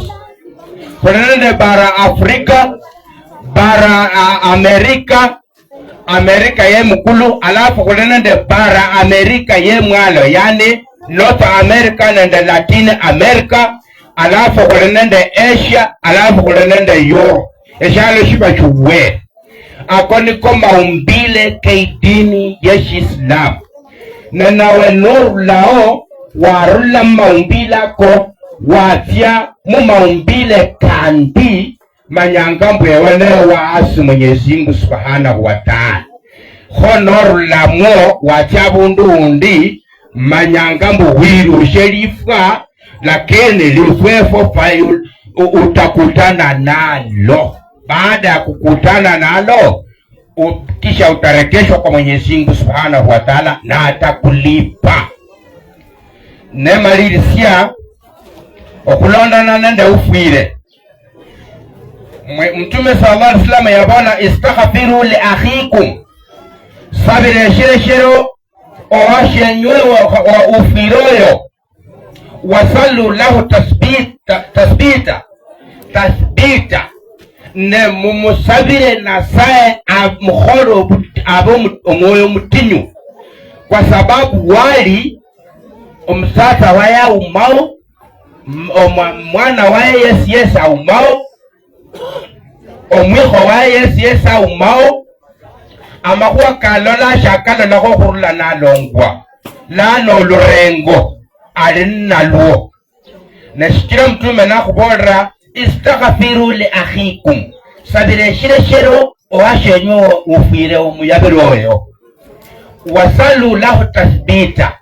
Khuli nende bara Afrika, bara Amerika, Amerika ye mukulu, alafu khuli nende bara Amerika ye mwalo, yani North America nende Latin America, alafu khuli nende Asia, alafu khuli nende Europe. Eshalo shiba shuwe. Ako niko maumbile ke idini ya Shiislamu. Na nawe norulao warula maumbile ako watya mu maumbile kandi manyanga mbu ewe waasi Mwenyezi Mungu Subhanahu wa Ta'ala. Kho norulamwo watya bundu undi manyanga mbu wirushe lifwa, lakini lifwefo utakutana nalo. Baada ya kukutana nalo kisha utarekeshwa kwa Mwenyezi Mungu Subhanahu wa Ta'ala na atakulipa. Nemalilisia okulondana nende ufwire. Mtume sallallahu alaihi wasallam yabona istaghfiru li akhikum, sabire shireshero owashenywe wa ufwiroyo, wasallu lahu tasbita tasbita tasbita, ne mumusabire Nasaye amukhole abe omwoyo mutinyu, kwa sababu wali omusatsa waye aumao, mwana waye yesi yesi aumao, omwikho waye yesi yesi aumao, amakhuwa kalola shakalolakho khurula nalongwa lano olurengo ali nalwo. Neshikila Mtume nakhubolera istaghfiru li akhikum, sabire shireshero owashenywe ufwire omuyabiro oyo, wasalu lahu tasbita,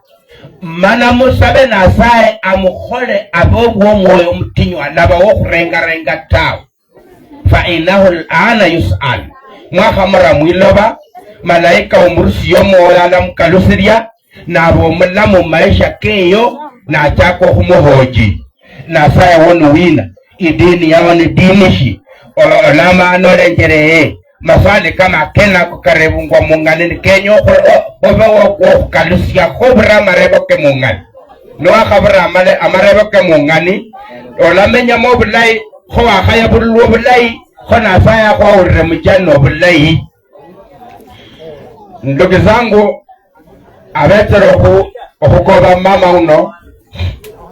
mana musabe Nasaye amukhole abe omwoyo mutinyu alaba wokhurengarenga tawe. Fa innahu al'ana yus'al, mwakhamura mwiloba malaika omurusiyo omwoyo alamukalusirya naba omulamu maisha keyo nachaka okhumuhoji. Nasaye wonu wina idini yao ni dinishi olama anolenjereye maswali kama kenako karebungwa mung'ani ni kenya obe wokhukalusya khubura amarebo ke mung'ani. Nowakhabura amarebo ke mung'ani olamenyamo bulayi kho wakhaya bululwa bulayi Kho Nasaye akhwawulire mujanna obulayi. Ndugu zangu abetsele okhukoba mama uno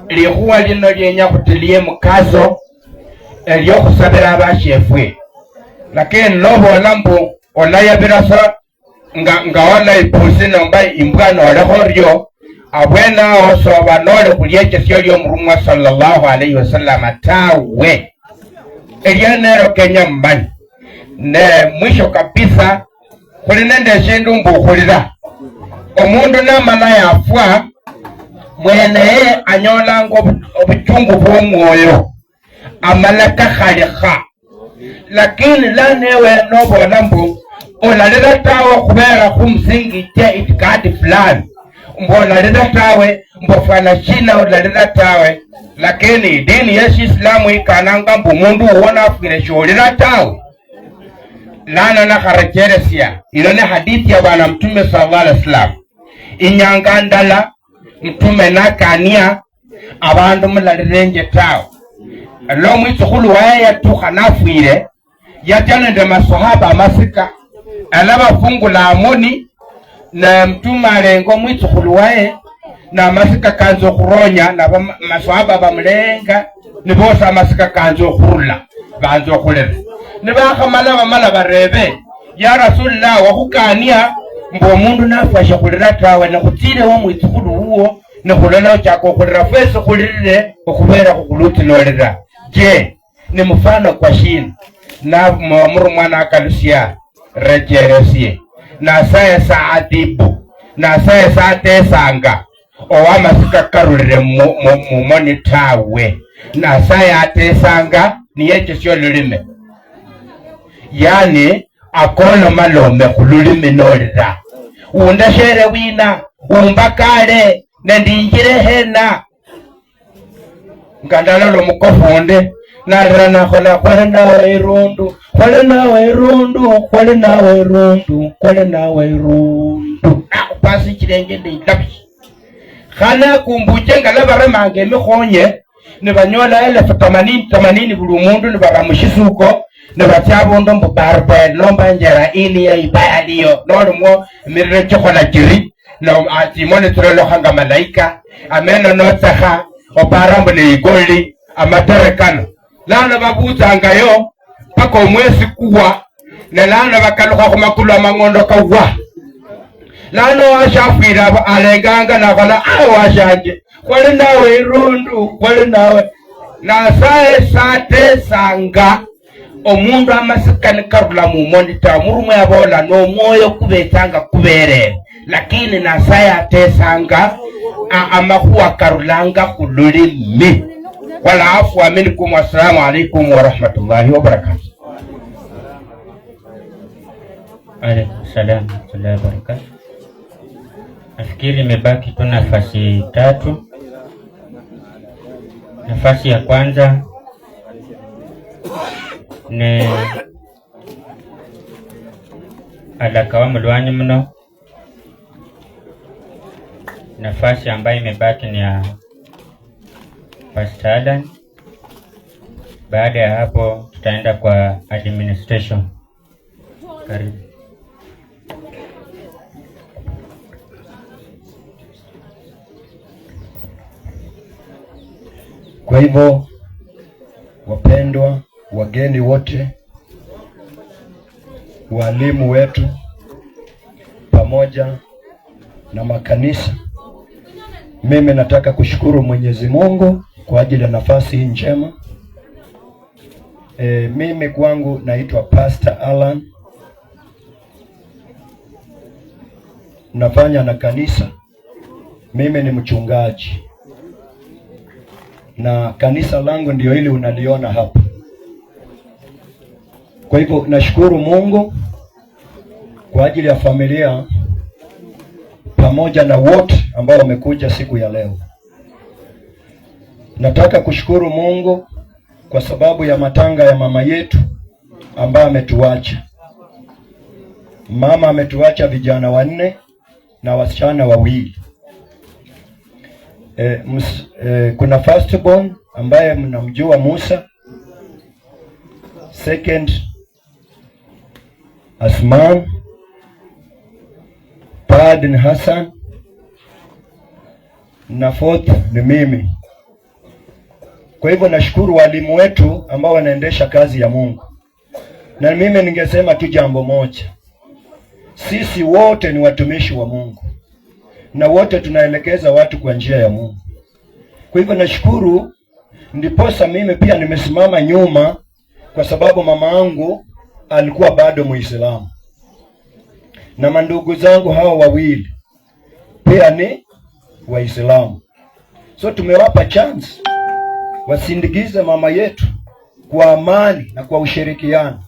likhuwa lino lyenya khutilie mukaso elyokhusabila abashefwe, lakini nobola mbu olayabila sa nga ola ipusi nomba imbwa nolekho oryo abwene awo soba noli khulyechesyo lyomurumwa sallallahu alayhi wasallam tawe. Elyenelo kenya mmani. Ne mwisho kabisa khuli nende shindu mbu khulila omundu namala yafwa mwene anyolanga obuchungu bwomwoyo amala kakhalikha, lakini lanewe nobola mbu olalila tawe khubera khumusingi cha itikadi fulani, mbu olalila tawe mbu fwana shina olalila tawe, lakini idini ya Isilamu ikananga mbu mundu uwona afwile sholila tawe. Lana nakharecheresia ilo ni hadithi ya bwana Mtume sallallahu alaihi wasallam. Inyanga ndala Mtume nakania abandu mulalilenje tawe. Lo mwitsukhulu waye yatukha nafwile yatya nende maswahaba amasika ala bafungula amoni na Mtume alenga mwitsukhulu waye na masika kanza okhuronya na maswahaba bamulenga nibosa amasika kanza okhurula banza okhulira. Nibakhamala bamala barebe ya Rasulullah wakhukania mbu omundu nafwashe khulira tawe nekhutsilewo mwitsukhulu wuwo nekhulola ochaka okhulira fwesi khulirire okhubera khukhulutilolera. Je ni mfano kwa shina? Na murumwa nakalusia rejeresie nasaye saadibu nasaye satesanga owamasika karulire mumoni tawe. Nasaye atesanga niyechesyo lulime, yani akono malome khululimi nolira undashere wina umbakale nendinjire hena ngandalalo mukofunde nalira nakhola khwale nawe irundu khwale nawe irundu khwale nawe irundu khwale nawe irundu nakhupasi chilenje neilabi khana kumbuche ngala baremanga emikhonye nibanyola 1080 buli mundu nibara mushisuko nibatya abundu mbu barbe nomba njera ini ya ibaya liyo nolimwo emiriro chikhola chiri timoni tsilolokhanga malaika ameno notsekha opara mbu neigoli amaterekano lano babutsangayo paka omwesi kuwa ne lano bakalukha khumakulu amang'ondo kawa lano washafwile alenganga nakhola washanje khwali nawe irundu khwali nawe. Nasaye satesanga omundu amasika nikarula mumoni ta murumwe yabola nomwoyo kubetsanga kuberere, lakini nasaye atesanga amakhuwa karulanga khululimi. Wala afwa minkum. Wassalamu alaikum warahmatullahi wabarakatuh. Alaikum salam warahmatullahi wabarakatuh. Nafikiri imebaki tu nafasi tatu. Nafasi ya kwanza ni alaka wa mulwanyi mno. Nafasi ambayo imebaki ni ya Pastor Alan. Baada ya hapo tutaenda kwa administration. Karibu. Kwa hivyo wapendwa wageni wote, walimu wetu pamoja na makanisa, mimi nataka kushukuru Mwenyezi Mungu kwa ajili ya nafasi hii njema. Mimi kwangu naitwa Pastor Alan, nafanya na kanisa. Mimi ni mchungaji na kanisa langu ndio hili unaliona hapa. Kwa hivyo nashukuru Mungu kwa ajili ya familia pamoja na wote ambao wamekuja siku ya leo. Nataka kushukuru Mungu kwa sababu ya matanga ya mama yetu ambaye ametuacha. Mama ametuacha vijana 4 na wasichana 2. Kuna firstborn ambaye mnamjua Musa, Second Asman, third ni Hassan na fourth ni mimi. Kwa hivyo nashukuru walimu wetu ambao wanaendesha kazi ya Mungu, na mimi ningesema tu jambo moja, sisi wote ni watumishi wa Mungu na wote tunaelekeza watu kwa njia ya Mungu. Kwa hivyo nashukuru, ndiposa mimi pia nimesimama nyuma, kwa sababu mama yangu alikuwa bado Muislamu na mandugu zangu hawa wawili pia ni Waislamu, so tumewapa chance wasindikize mama yetu kwa amani na kwa ushirikiano.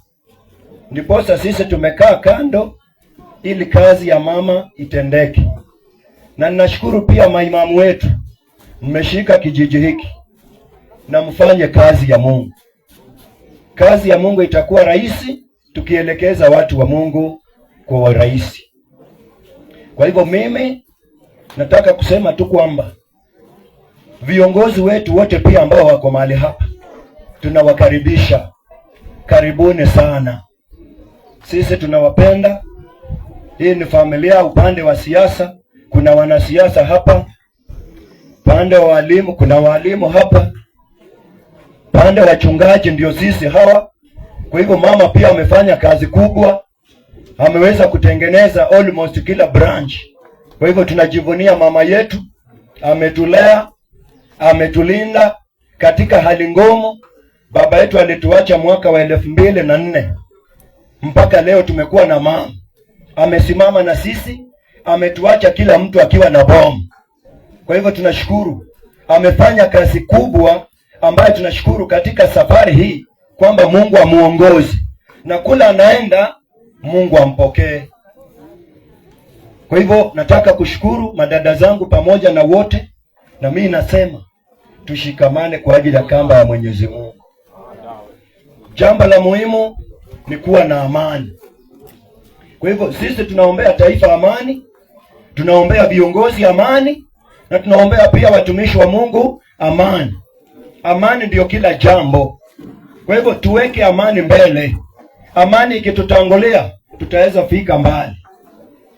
Ndiposa sisi tumekaa kando ili kazi ya mama itendeke. Na ninashukuru pia maimamu wetu, mmeshika kijiji hiki na mfanye kazi ya Mungu. Kazi ya Mungu itakuwa rahisi tukielekeza watu wa Mungu kwa urahisi. Kwa hivyo mimi nataka kusema tu kwamba viongozi wetu wote pia ambao wako mahali hapa tunawakaribisha, karibuni sana. Sisi tunawapenda. Hii ni familia. Upande wa siasa kuna wanasiasa hapa, upande wa walimu kuna walimu hapa, upande wa wachungaji ndio sisi hawa. Kwa hivyo mama pia amefanya kazi kubwa, ameweza kutengeneza almost kila branch. Kwa hivyo tunajivunia mama yetu, ametulea, ametulinda katika hali ngumu. Baba yetu alituacha mwaka wa 2004 mpaka leo tumekuwa na mama, amesimama na sisi, ametuacha kila mtu akiwa na bomu. Kwa hivyo tunashukuru, amefanya kazi kubwa ambayo tunashukuru katika safari hii kwamba Mungu amuongoze na kula anaenda, Mungu ampokee. Kwa hivyo nataka kushukuru madada zangu pamoja na wote, na mimi nasema tushikamane kwa ajili ya kamba ya Mwenyezi Mungu. Jambo la muhimu ni kuwa na amani. Kwa hivyo sisi tunaombea taifa amani, tunaombea viongozi amani, na tunaombea pia watumishi wa Mungu amani. Amani ndiyo kila jambo. Kwa hivyo tuweke amani mbele. Amani ikitutangulia tutaweza fika mbali.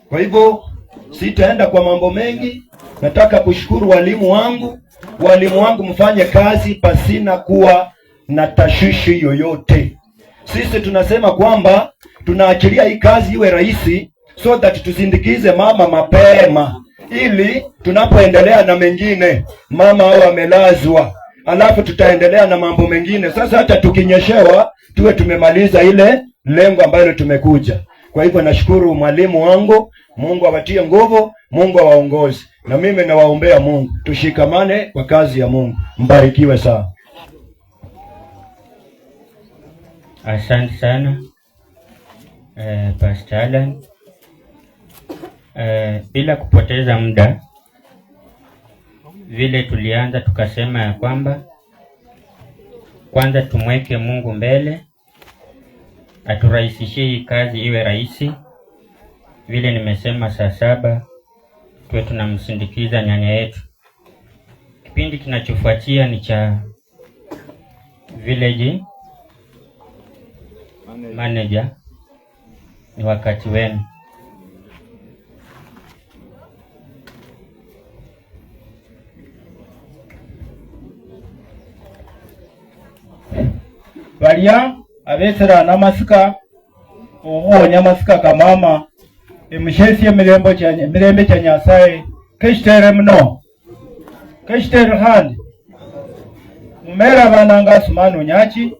Kwa hivyo sitaenda kwa mambo mengi. Nataka kushukuru walimu wangu. Walimu wangu, mfanye kazi pasina kuwa na tashwishi yoyote. Sisi tunasema kwamba tunaachilia hii kazi iwe rahisi, so that tusindikize mama mapema, ili tunapoendelea na mengine mama au amelazwa, alafu tutaendelea na mambo mengine. Sasa hata tukinyeshewa tuwe tumemaliza ile lengo ambalo tumekuja. Kwa hivyo nashukuru mwalimu wangu, Mungu awatie nguvu, Mungu awaongoze, na mimi nawaombea Mungu, tushikamane kwa kazi ya Mungu. Mbarikiwe sana. Asante sana Pastor Alan. Bila kupoteza muda, vile tulianza tukasema ya kwamba kwanza tumweke Mungu mbele, aturahisishie hii kazi iwe rahisi. Vile nimesema saa 7 tuwe tunamsindikiza nyanya yetu. Kipindi kinachofuatia ni cha village manager. Ni wakati wenu. Balia abetsera namasika okhuwonya masika ka mama emushesye emilembe cha Nyasaye keshitere muno keshitere khandi mumera bananga Asumani Onyachi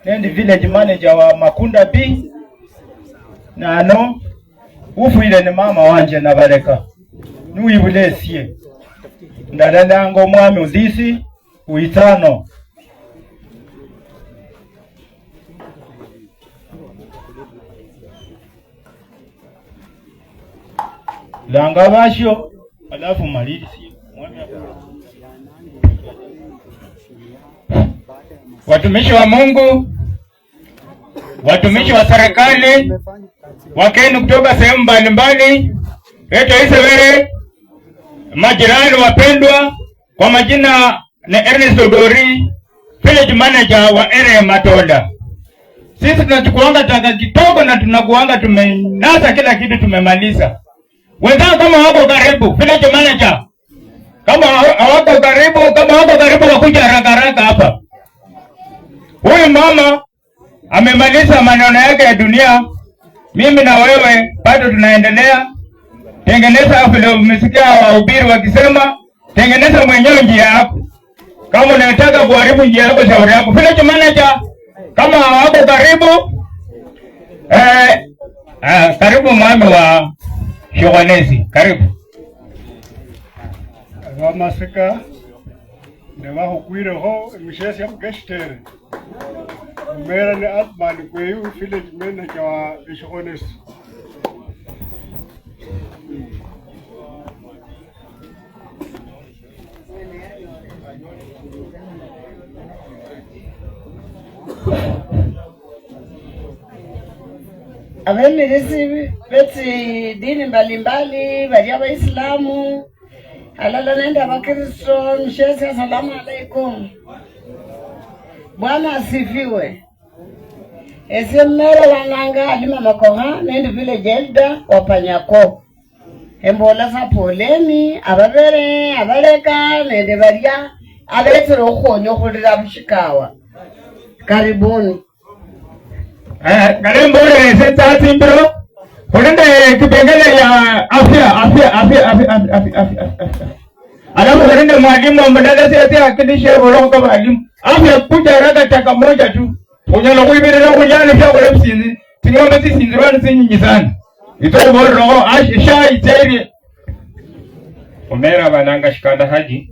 nendi village manager wa Makunda B nano ufwile ni mama wanje nabaleka niwibule esye ndalalanga omwami uthisi witsano. Langa basho alafu malisi. Watumishi wa Mungu, watumishi wa serikali, wakeni kutoka sehemu mbalimbali, Reto Isebere, majirani wapendwa, kwa majina ni Ernest Odori, village manager wa area Matola. Sisi tunachukuanga taka kidogo na tunakuanga tumenasa kila kitu tumemaliza. Wenzao kama wako karibu, village manager, kama hawako karibu, kama wako karibu wakuja haraka haraka hapa. Huyu mama amemaliza maneno yake ya dunia. Mimi na wewe bado tunaendelea. Tengeneza vile umesikia wahubiri wakisema, tengeneza mwenyewe njia yako. Kama unataka kuharibu njia yako, shauri yako. Village manager, kama hawako karibu, karibu mwami wa Shoganesi, karibu. Abamasika ne bakhukwirekho emishesi yakhukeshitere mumera ne Athman Kweyu village manager wa Eshikhonesi. Abemirisi betsi dini mbalimbali balia Waislamu alala nende Abakristo, mshesi asalamu alaikum. Bwana asifiwe. Ese mmere wananga alima makoha nende vile elder wapanyako embola sa poleni ababere abaleka nende balia abetsere okhukhonya okhulira bushikawa. Karibuni. Karibu sasa timbro. Kulinde kipengele ya afya afya afya afya afya afya afya. Alafu kulinde mwalimu mbadala sasa akilishe boloko kama mwalimu. Afya kuja haraka taka moja tu. Unyalo kuibirira kunyana pia kwa msinzi. Tingombe tisinzirwa nyingi sana. Ito boro asha itairi. Omera bananga shikanda haji.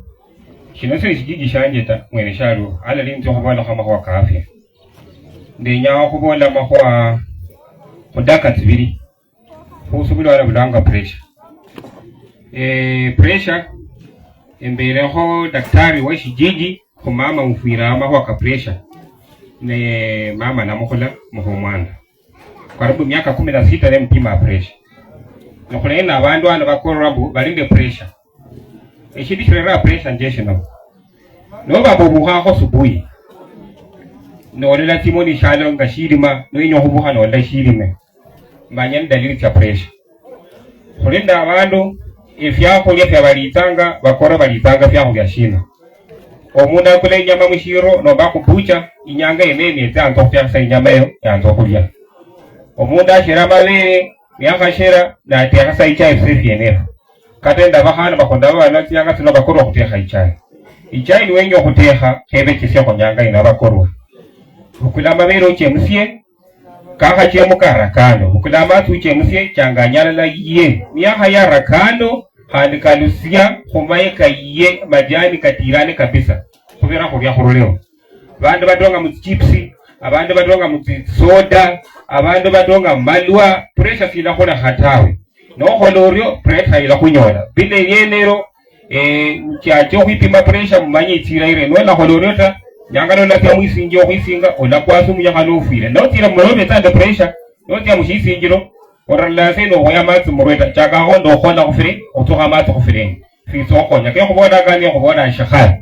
Shino sio kijiji shanje ta mwene sharu. Ala linzo khubona kama kwa afya. Ndenya khubola makhwa khudaka tsibili khusubila bulanga pressure. Pressure emberekho daktari wa shijiji khumama ufwira makhwa ka pressure ne mama namukhola mukhomwana karibu miaka 16 ne mpima pressure nokhulena abandu ano bakorora mbu balinde pressure eshindu shirera pressure njeshino noba bobukhakho subuhi nolela timoni shalo nga shilima noyinya khubukha nolela shilime manya ni dalili cha pressure. Khulinda abandu efyakhulya fyabalitanga bakora balitanga fyakhulya shina omundu akula inyama mushiro nomba khubucha inyanga yene etsa anza khufyakhisa inyama eyo yanza khulya omundu ashera mabere niakhashera natekhasa ichai fise fyenefo kata enda bakhana bakhonda babana tsinyanga tsino bakorwa khutekha ichai ichai niwenya khutekha khebechesya nyanga ino bakorwa bukula mabere ochemusye kakhachemuka rakano bukula amatsi ochemusye changanyalala iye niyakha ya rakano khandi kalusia khumayika iye majani katirane kabisa khubira khulya khuruleo bandu badonga mutsichipsi abandu badonga mutsisoda abandu badonga malwa pressure silakhola khatawe nokhola oryo pressure ilakhunyola bile yenero chache khwipima pressure mumanye itsira ire nolakhola oryo ta nyanga nolakya mwisinji okhwisinga olakwasa omunyakha nofwile notira mulobe tsande pressure notya mushisinjilo oralala seno okhoya amatsi murwe ta chakakho nokhola khufire otsukha amatsi khufirenge fitsa okhonya kekhubola kani ekhubola shikhali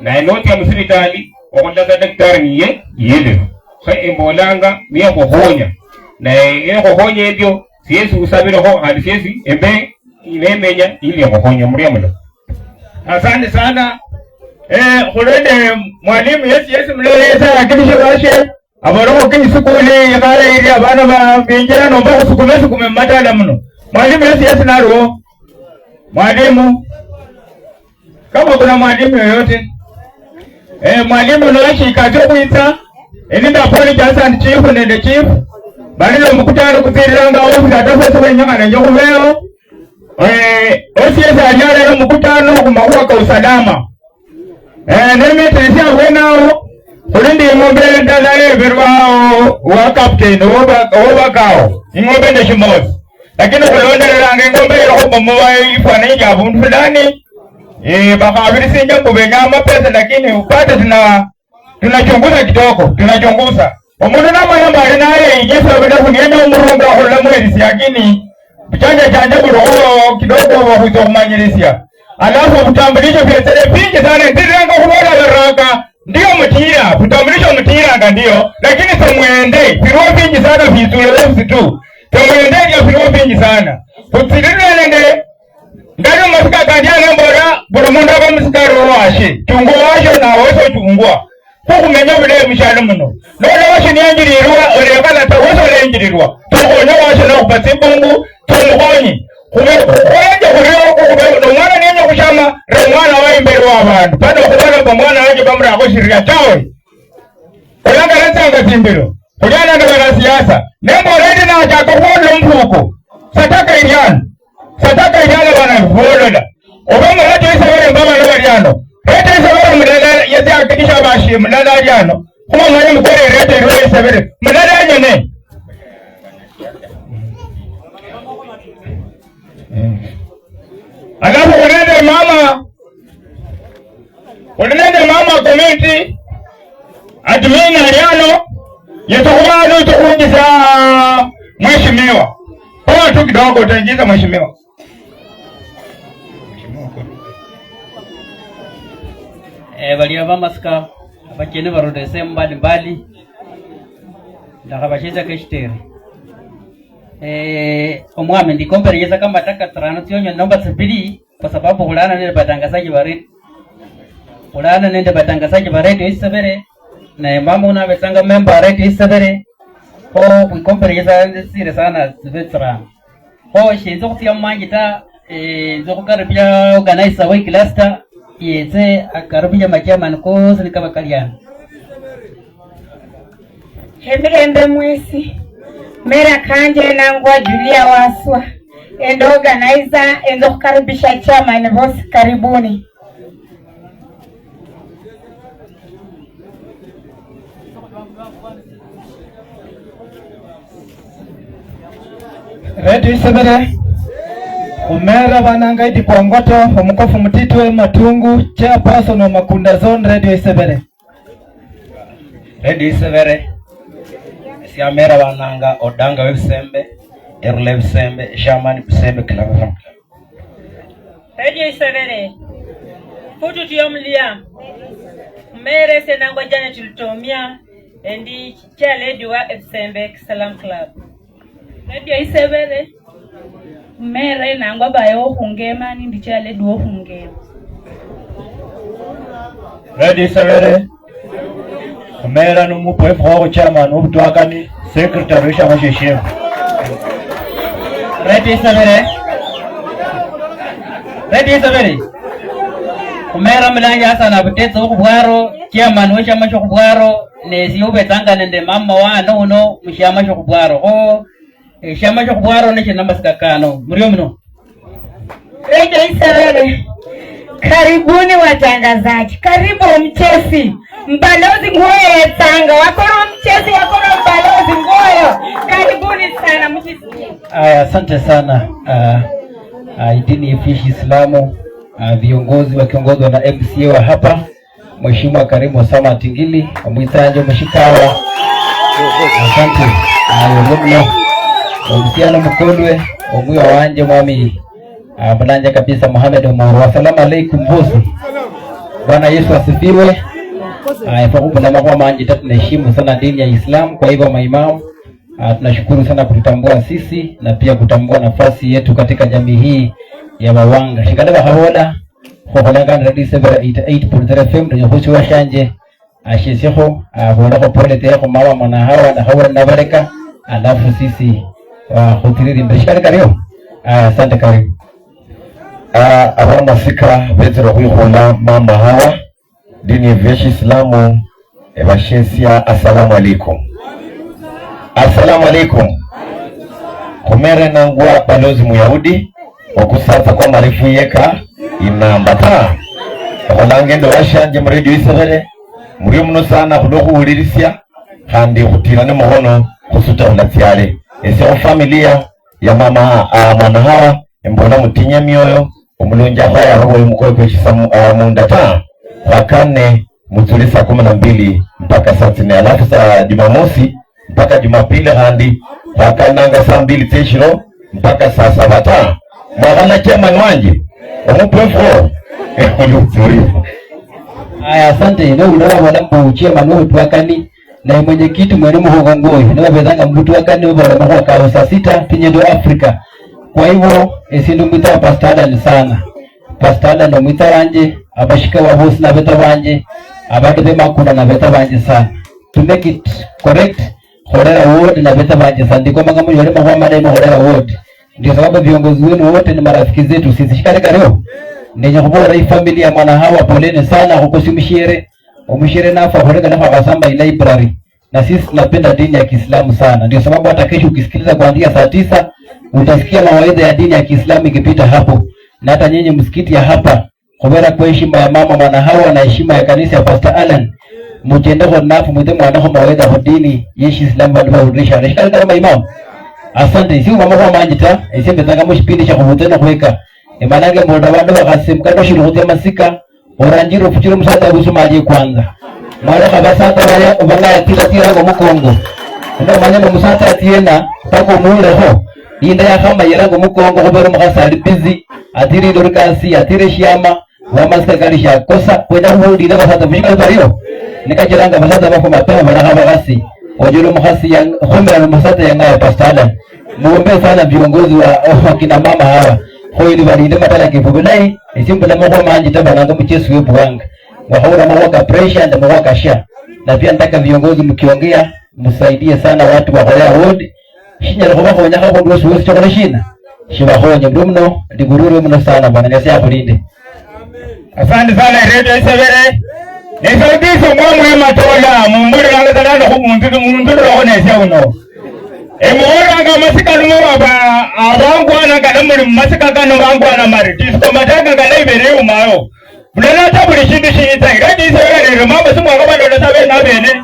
naye notya musibitali okhola sa daktari niye yelewa khe embolanga niye khukhonya naye ekhukhonya ebyo siesi usabilekho khandi siesi embe inemenya ili ekhukhonya murya muno. Asante sana. Khulende mwalimu yesi yesi mulelesa akilishe bashe aboloko kisikuli yakale ili abana ba binjira nomba kusukume sukume matala muno. Mwalimu yesi yesi naruo mwalimu kama kuna mwalimu yoyote mwalimu noshika kuitsa elinda poli jasa chief nende chief balilo mukutano kutsiriranga ofisi atafese kwenyangana njokubeo OCS anyalelo mukutano kumakhuwa ka usalama nemetesia bwenao khulindi ing'ombe ndala yeberwa wa captain wobakao ing'ombe neshimosi lakini khulondelelanga ing'ombe ilokhubomowa ifwana inja abundu fulani bakhabirisinja mbu amapesa lakini upate tunachunguza kidogo tunachunguza omundu namwemba ali naye injesobela khunienda omurunga khulula mwelisi lakini chanja chanja bulikho kidogo wakhwitsa khumanyilisia alafu butambulisho fyetsele finji sana ndiranga khubola baraka Ndio mtira, kutambulisho mtiranga ndio, lakini somwende viruo vingi sana vizule lefsi tu. Somwende ya viruo vingi sana. Kutsirirwe ndani masika kandia nambora buri mundu aba musikari washe. Chungu washe na weso chungwa. Kukumenya bile mishalo muno. Nolo washe nianjirirwa orekala ta weso lenjirirwa. Tukonyo washe na kupatsi bungu tumukonyi. Kumenje kuriyo kukube no mwana nenye kushama re mwana wa imbere wa bantu. Bado kubona ba mwana wanje bamra ko tawe. Olanga retsanga timbiro. Kulyana na bana siasa. Nembo ready na cha kuhola mfuko. Sataka iriano. Sataka iriano bana hola. Obama rete isabere mbaba na bariano. Rete isabere mudala yezi akikisha bashi mudala ariano. Kuma mwanya mukore rete rete isabere. Mudala nyene. Alafu kunende mama community admin ariano yetukumano tukuingiza mheshimiwa. Poa tu kidogo utaingiza mheshimiwa. Balia bamaska abakene barodese mbali mbali ndakabashiza keshitere. Omwami ndikompereza kama taka tarano tionyo namba 2 kwa sababu hulana nende batangazaji wa radio. Hulana nende batangazaji wa radio isebere na mama unabesanga member radio isebere ko kuikompereza sire sana veteran. Ko shinzo kutia mangita nzokukaribia organizer wa cluster yeze akaribia machairman ko sinikaba kaliana. Hemirembe mwesi Mera kanje nangwa Julia Waswa endo organizer endo kukaribisha chairman boss karibuni. Radio Isebere Umera bananga idi kwa ngoto omukofu mutitwe Matungu chairperson wa Makunda Zone Radio Isebere. Radio Isebere Siamera bananga Odanga webisembe Erule bisembe German bisembe kilabu. Radio Isebere Futu tuyomlia Mere senangwa jana tulitomia endi chair lady wa Ebisembe Salam Club. Radio Isebere Mere nangwa bayo hungema ndi chair lady wo hungema. Radio Isebere Mera numupo FO chairman obutwakani secretary wa sheshemu. Radio Isebere Radio Isebere Kumera mlanja sana butetso okubwaro chairman we chama chokubwaro nesiubetsanga nende mama wa no mushama chokubwaro ko shama chokubwaro neche namba sikakano murio mno. Radio Isebere karibuni watangazaji, karibu mchesi mbalozi ngoyo Tanga wakoro mchesi wakoro mbalozi ngoyo, karibuni sana mchesi. Aya, asante sana idini ya Islamu, viongozi wakiongozwa na MCA wa hapa Mheshimiwa Karimu Osama Tingili Omwisanjo Mshikawa, asante ayolomno Omsiano Mkolwe omwiwa wanje mwami Mlanja kabisa Mohamed Omar. Wasalamu alaikum bosi. Bwana Yesu asifiwe. Kwa kwa manji tunaheshimu sana dini ya Islam, kwa hivyo maimamu tunashukuru sana kututambua sisi na pia kutambua nafasi yetu katika jamii hii ya Wawanga. Shikaleba hawola khokholanga Radio Isebere 88.3 FM ndio wa shanje asheseho abola pole teko mama mwana hawa na hawa nabareka alafu sisi khutiriri mbeshikali kariyo. Asante karibu. Abamasika bezero khwikhola mama hawa dini ya Islamu ebashesia assalamu alaikum. Assalamu alaikum. Kumere nangwa balozi muyahudi okusasa kwa marefu yeka inambata. Kholange ndo washanje mu Radio Isebere muri muno sana khulokhuwulilisia khandi khutilane mukhono khusuta khulasyale ese familia ya mama mwana hawa mbona mutinya mioyo omulonja khwaya robo mukoyo kweshisa munda ta wakane mutuli saa 12 mpaka saa 4 alafu saa Jumamosi mpaka Jumapili handi wakananga saa 2 teshiro mpaka saa 7 ta mwana chairman wanje omupefo. Aya, asante. No unawa wala mbuchia manu tuakani na mwenyekiti mwene muhongo no bezanga mbutu akani bora mwa kwa saa 6 tinyedo Afrika. Kwa hivyo esindu mwita Pastor Alan sana. Pastor Alan ndo mwita wanje, abashika wa hosi na beta wanje, abadu be makunda na beta wanje sana. To make it correct, Horera ward na beta wanje sana. Ndiko manga mwenye mwa madai Horera ward. Ndio sababu viongozi wenu wote ni marafiki zetu sisi. Shikale kareo. Nenye kubora hii familia mwana hawa poleni sana hukosi umshere nafa horega nafa kasamba library. Na sisi tunapenda dini ya Kiislamu sana. Ndio sababu hata kesho ukisikiliza kuanzia saa 9 utasikia mawaidha ya dini ya Kiislamu ikipita hapo. Na hata nyinyi msikiti ya hapa kubera kwa heshima ya mama mwana hawa na heshima ya kanisa ya Pastor Alan mujendeko nafu mwite mwanako mawaidha kwa dini ya Kiislamu bado barudisha. Shikale kama imam. Asante. Siku mama kwa manjita isembe tanga mushipindi cha kuvutana kuweka. Emanange mboda bandu bakasemka toshiruhutia masika oranjiro fuchiro musata busumaje kwanza. Mara kabasata baya obanga tira tira ngo mukongo. Ndo manyama musata tiena pako muure ho. Inda ya kama yerango mukongo kubera mukasali busy atiri dorkasi atiri shiama wamasika kalisha kosa kwenda kuhulira basata mushika bariyo. Nikajiranga basata bako mapema baraka bakasi. Wajulu mukasi yang khumira musata yanga Pastor Alan. Muombe sana viongozi wa kina mama hawa. Hoili balinde matala kifubulai isimbula mwa manji tabananga mchesu webu wanga wahaura mwaka pressure na mwaka sha. Na pia nataka viongozi mkiongea msaidie sana watu wa Horera ward shinya roho kwa nyaka kwa ndosi wosi chokole shina shibahonya mno ligururu mno sana bwana Yesu akulinde. Asante sana Radio Isebere. Nesaudiso mwa matola mumburi ranga talano kumuntu muntu roho nesya uno. Emora nga masika numo aba abangwana kana muri masika kano bangwana mari disco matanga kana ibere umayo. Bulala ta buri shindu shiyita Radio Isebere rero mama simu akabando sabe na bene.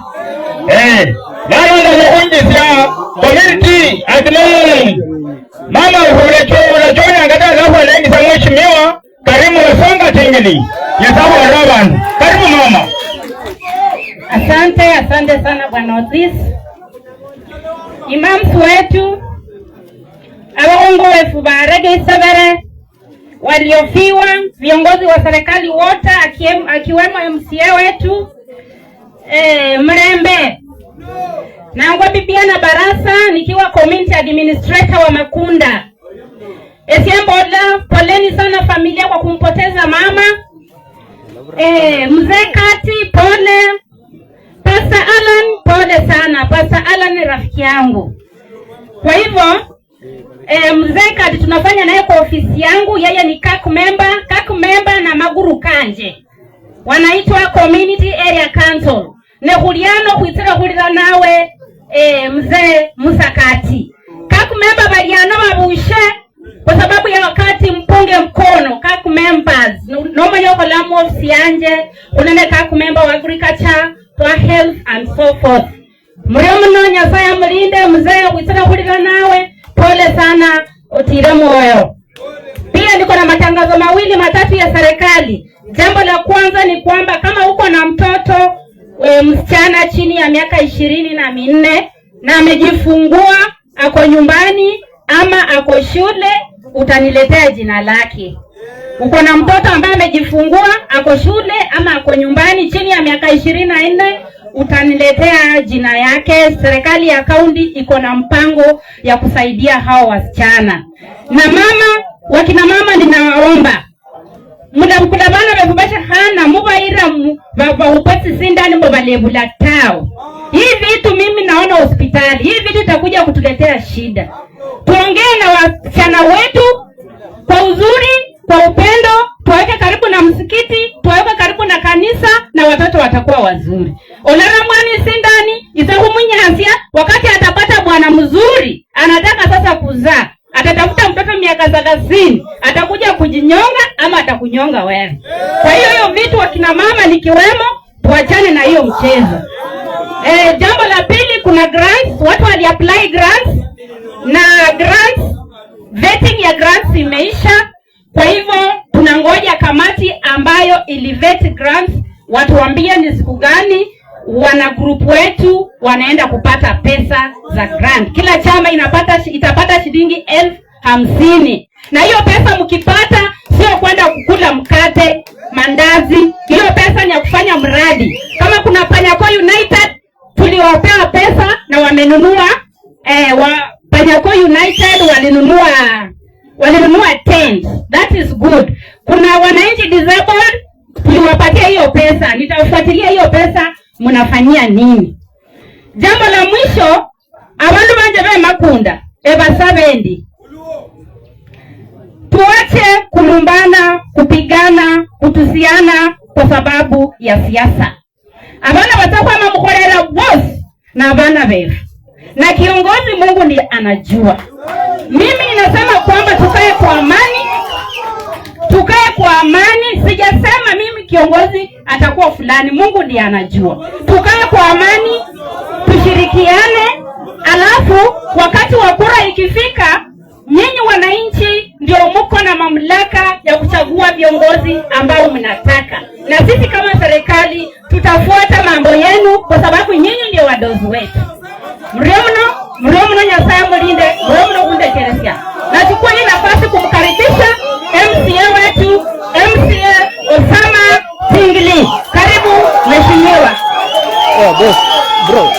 Nalo na kunjisya community admin. Mama ule chona ngata lafa lengi sa mheshimiwa Karimu Wasonga Tingili. Yesabu Raban. Karibu mama. Asante, asante sana bwana Otis. Imams wetu abaongo wefu ba Radio Isebere waliofiwa, viongozi wa serikali wote akiwemo MCA wetu Mrembe. Nangwa Bibiana Barasa nikiwa community administrator wa Makunda. Esiembola, poleni sana familia kwa kumpoteza mama. Mzee Kati pole. Pastor Alan pole sana. Pastor Alan ni rafiki yangu. Kwa hivyo Mzee Kati tunafanya naye kwa ofisi yangu, yeye ni CAC member na Maguru Kanje. Wanaitwa Community Area Council. Ne huliano kuitira hulira nawe mzee Musakati. CAC member baliano babushe kwa sababu ya wakati mpunge mkono CAC members. Noma yoko lamu ofisi yanje, unene CAC member wa agriculture, wa health and so forth. Mriomuno Nyasaye mlinde mzee kuitira hulira nawe, pole sana utire moyo. Pia niko na matangazo mawili matatu ya serikali. Jambo la kwanza ni kwamba kama uko na mtoto msichana chini ya miaka 24 na amejifungua, ako nyumbani ama ako shule, utaniletea jina lake. Uko na mtoto ambaye amejifungua, ako shule ama ako nyumbani chini ya miaka 24, utaniletea jina yake. Serikali ya kaunti iko na mpango ya kusaidia hao wasichana. Na mama, wakina mama ninawaomba mudabukula bana bebubasha hana mubaira baupatsi sindani mbobalebula tao. Hii vitu mimi naona hospitali, hii vitu itakuja kutuletea shida. Tuongee na wasichana wetu kwa uzuri, kwa upendo, tuweke karibu na msikiti, tuweke karibu na kanisa na watoto watakuwa wazuri. Olara mwani sindani isahumunyazia wakati atapata bwana mzuri, anataka sasa kuzaa. Atatafuta mtoto miaka 30, atakuja kujinyonga ama atakunyonga wewe. Kwa hiyo hiyo vitu wakina mama nikiwemo, tuachane na hiyo mchezo. Jambo la pili, kuna grants, watu wali apply grants na grants, vetting ya grants imeisha. Kwa hivyo tunangoja kamati ambayo ilivet grants watuambie ni siku gani wana group wetu wanaenda kupata pesa za grant. Kila chama itapata shilingi 50,000. Na hiyo pesa mkipata sio kwenda kukula mkate, mandazi. Hiyo pesa ni ya kufanya wamenunua Panyako United walinunua tent. That is good. Kuna wananchi disabled tuliwapatia hiyo pesa. Nitafuatilia hiyo pesa mnafanyia nini? Jambo la mwisho, abandu banje be Makunda ebasabendi tuache kulumbana, kupigana, kutusiana kwa sababu ya siasa. Abana batakwama mukholera bosi na abana befu na kiongozi Mungu ndiye anajua. Mimi ninasema kwamba tukae kwa amani, tukae kwa amani. Sijasema mimi kiongozi atakuwa fulani, Mungu ndiye anajua. Tukae kwa amani, tushirikiane, alafu wakati wa kura ikifika, nyinyi wananchi ndio mko na mamlaka ya kuchagua viongozi ambao mnataka, na sisi kama serikali tutafuata mambo yenu kwa sababu nyinyi ndio wadozi wetu. Mriomuno Nyasaye mulinde, mriomuno kundekeresia. Nachukua hii nafasi kumkaribisha MCA wetu, MCA Osama Tingili. Karibu mheshimiwa. Oh, boss, bro.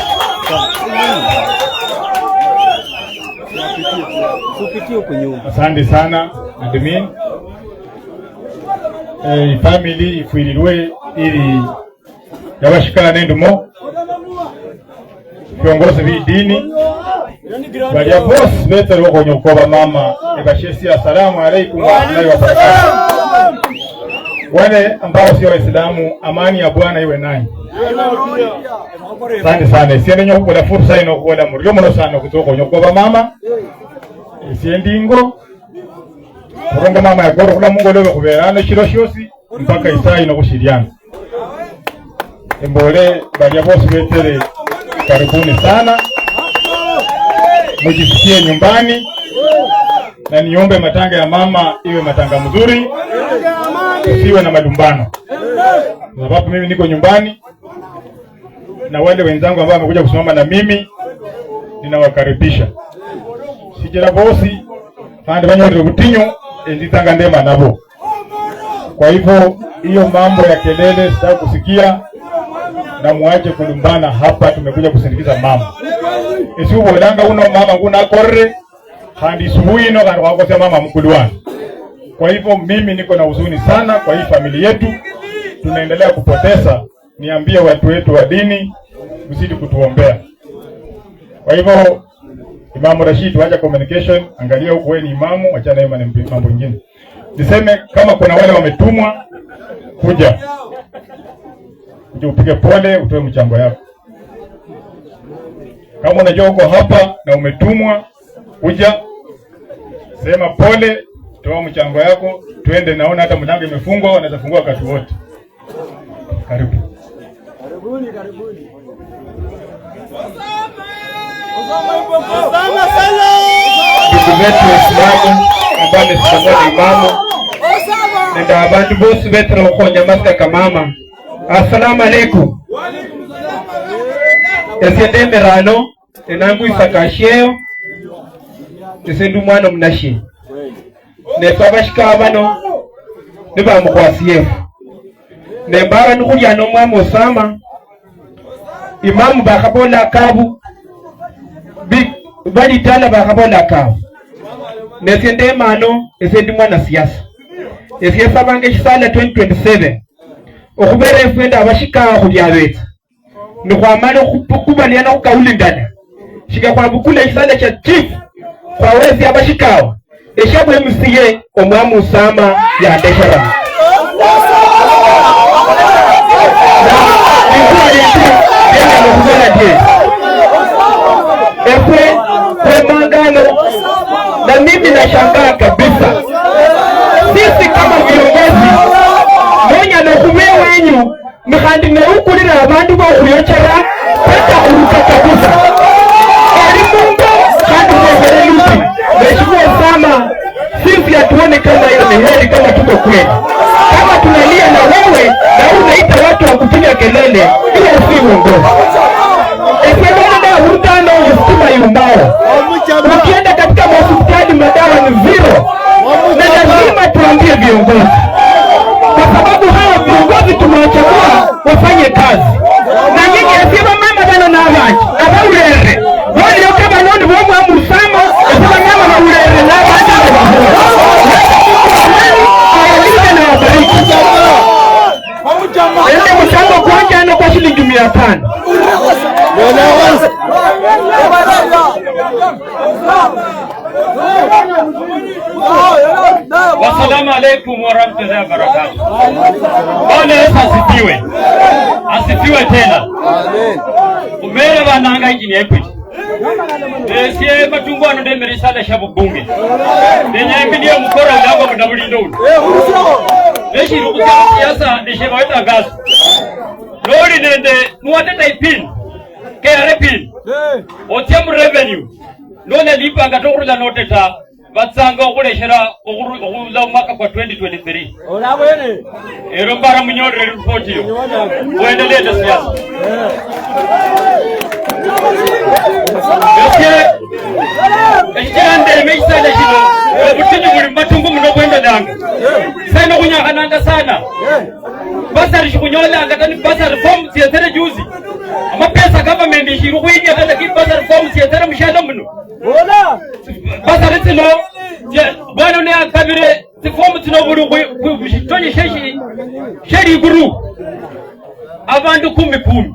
Asante sana admin. Family ifuirirwe ili yabashikana nendumo viongozi b'idini balia boss betero konyokoba mama ebashesi assalamu alaikum wa rahmatullahi wa barakatuh. Wale ambao sio Waislamu, amani ya Bwana iwe nanyi. Asante sana. Siende nyokukola fursa ino kukola muryo muno sana kutoka konyokoba mama siendingo kuronga mama yakoro kula Mungu leo kuberana shiro shosi mpaka isaa ino kushiriana. Embole balia boss betere karibuni sana, mujisikie nyumbani, na niombe matanga ya mama iwe matanga mzuri, usiwe na malumbano, sababu mimi niko nyumbani na wale wenzangu ambao wamekuja kusimama na mimi ninawakaribisha. Sijira bosi kandi banyore butinyo enditanga ndema nabo. Kwa hivyo hiyo mambo ya kelele sitaki kusikia, na muache kulumbana hapa. Tumekuja kusindikiza mama. Esi ubolanga uno mama nguna korre handi subuhi no kandi wakosea mama mkulwana. Kwa hivyo mimi niko na huzuni sana kwa hii familia yetu tunaendelea kupoteza. Niambie watu wetu wa dini msidi kutuombea. Kwa hivyo Imamu Rashid, wacha communication, angalia huko wewe ni imamu, acha na mambo mengine. Niseme kama kuna wale wametumwa kuja upige pole, utoe mchango yako. Kama unajua uko hapa na umetumwa kuja, sema pole, toa mchango yako, twende. Naona hata mlango imefungwa, wanaweza fungua wakati wote. Karibu. Karibuni, karibuni. Ndugu zetu Waislamu ambao wamesimama na imamu nenda abantu bosi betra ukhonya masika kamama. Assalamu alaikum. Esendemerano enangu isakasheo esendu mwana mnashi nefabashika bano nibamukwasiefu nembara nukulyano mwami Osama imamu bakhabola kabu balitala bakhabola kabu nesendemano esendi mwana siasa esiesabanga eshisala 2027 okhubera efwenda abashika khulyabetsa nikhwamala khukubaliana khukaulindana shika khwabukula eshisala sha chief khwawesi abashikawa eshabwe MCA omwami Osama yandeshera efwe kwemangano. Na mimi nashangaa kabisa sisi kama viongozi monya nokhube wenyu nikhandi neukulira abandu bokhuyochera paka khuruka kabisa oli mungo khandi khwefere lusi. Mheshimiwa Osama, sisi hatuone kama hiyo ni heri kama tuko kweli. Kama tunalia na wewe na unaita watu wa kupiga kelele, hiyo si uongozi. Ukienda katika hospitali madawa ni zero, na lazima tuambie viongozi, kwa sababu hawa viongozi tumewachagua wafanye kazi. Na nyinyi asema mama bana na abaji abaurere Shilingi 500. Wassalamu alaikum warahmatullahi wabarakatuh. Bwana Yesu asifiwe. Asifiwe tena. Amen. Umere bananga injini Equity. Esie matungu ano ndemerisala sha bubunge. Nenyembilie mukora ndango mudabulindo uno. Neshiri kusema siasa nishebaweta gasu. Lori nende nuwateta ipin. KRA pin. Otia mu revenue. None lipa ngatokurula noteta batsanga okuleshera okula mwaka kwa 2023. Ero mbara munyorere report hiyo. Uendelee na siasa. Echande meisala shino obutinyu buli matungu muno bwendalanga. Sena kunyakhananga sana. Basari shikunyolanga tani basari form siyetere juzi. Amapesa government ishiru khuinya kata ki basari form siyetere mushalo muno. Basari tsino bwana ne akabire tsifomu tsino buli shitonye sheshi sheliguru. Abandu 10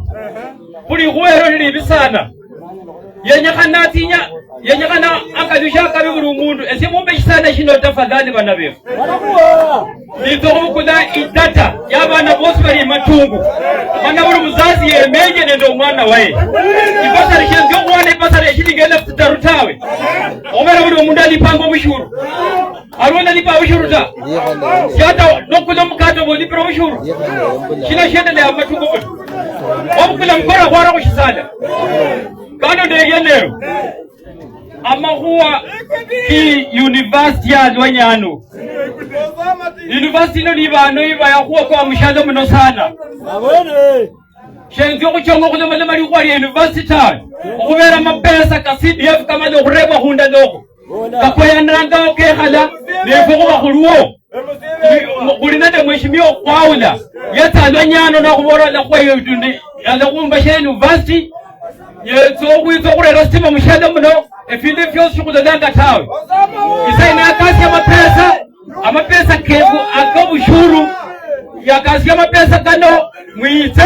buli khuwero lilibi sana. Yenyekhana tinya yenyekhana akalusha akabi buli mundu ese mumbe shisana shino tafadhali bana befu. Nitokubukula idata yabana bosi bali matungu. Mana buli muzazi yemenye nende omwana waye. Ibasari shenzo mwana ibasari shilingi 3000 tawe. Omera buli mundu alipanga obushuru. Arona lipa obushuru ta. Siata nokula mukato bolipira obushuru. Shina shendele ya matungu. Obukula mkora kwara kushisala. Kano ndegenero. Amahuwa ki university ya Lwanyano. University no libano iba yakuwa kwa mshalo muno sana. Shenzi okuchongo kulomala mali kwa university ta. Okubera mapesa ka CDF kama lokurebwa hunda loko. Kakoyananga okekhala nefukuba khuluwo. Kulinende mheshimiwa Kwaula. Yetsa Lwanyano nakubora la kwa yundi alakumba she university. Yetso kwitso kurera stima mushalo muno efindu fyosi shikhulalanga tawe. Isaina akasi amapesa kefu akobushuru yakasi amapesa kano mwitse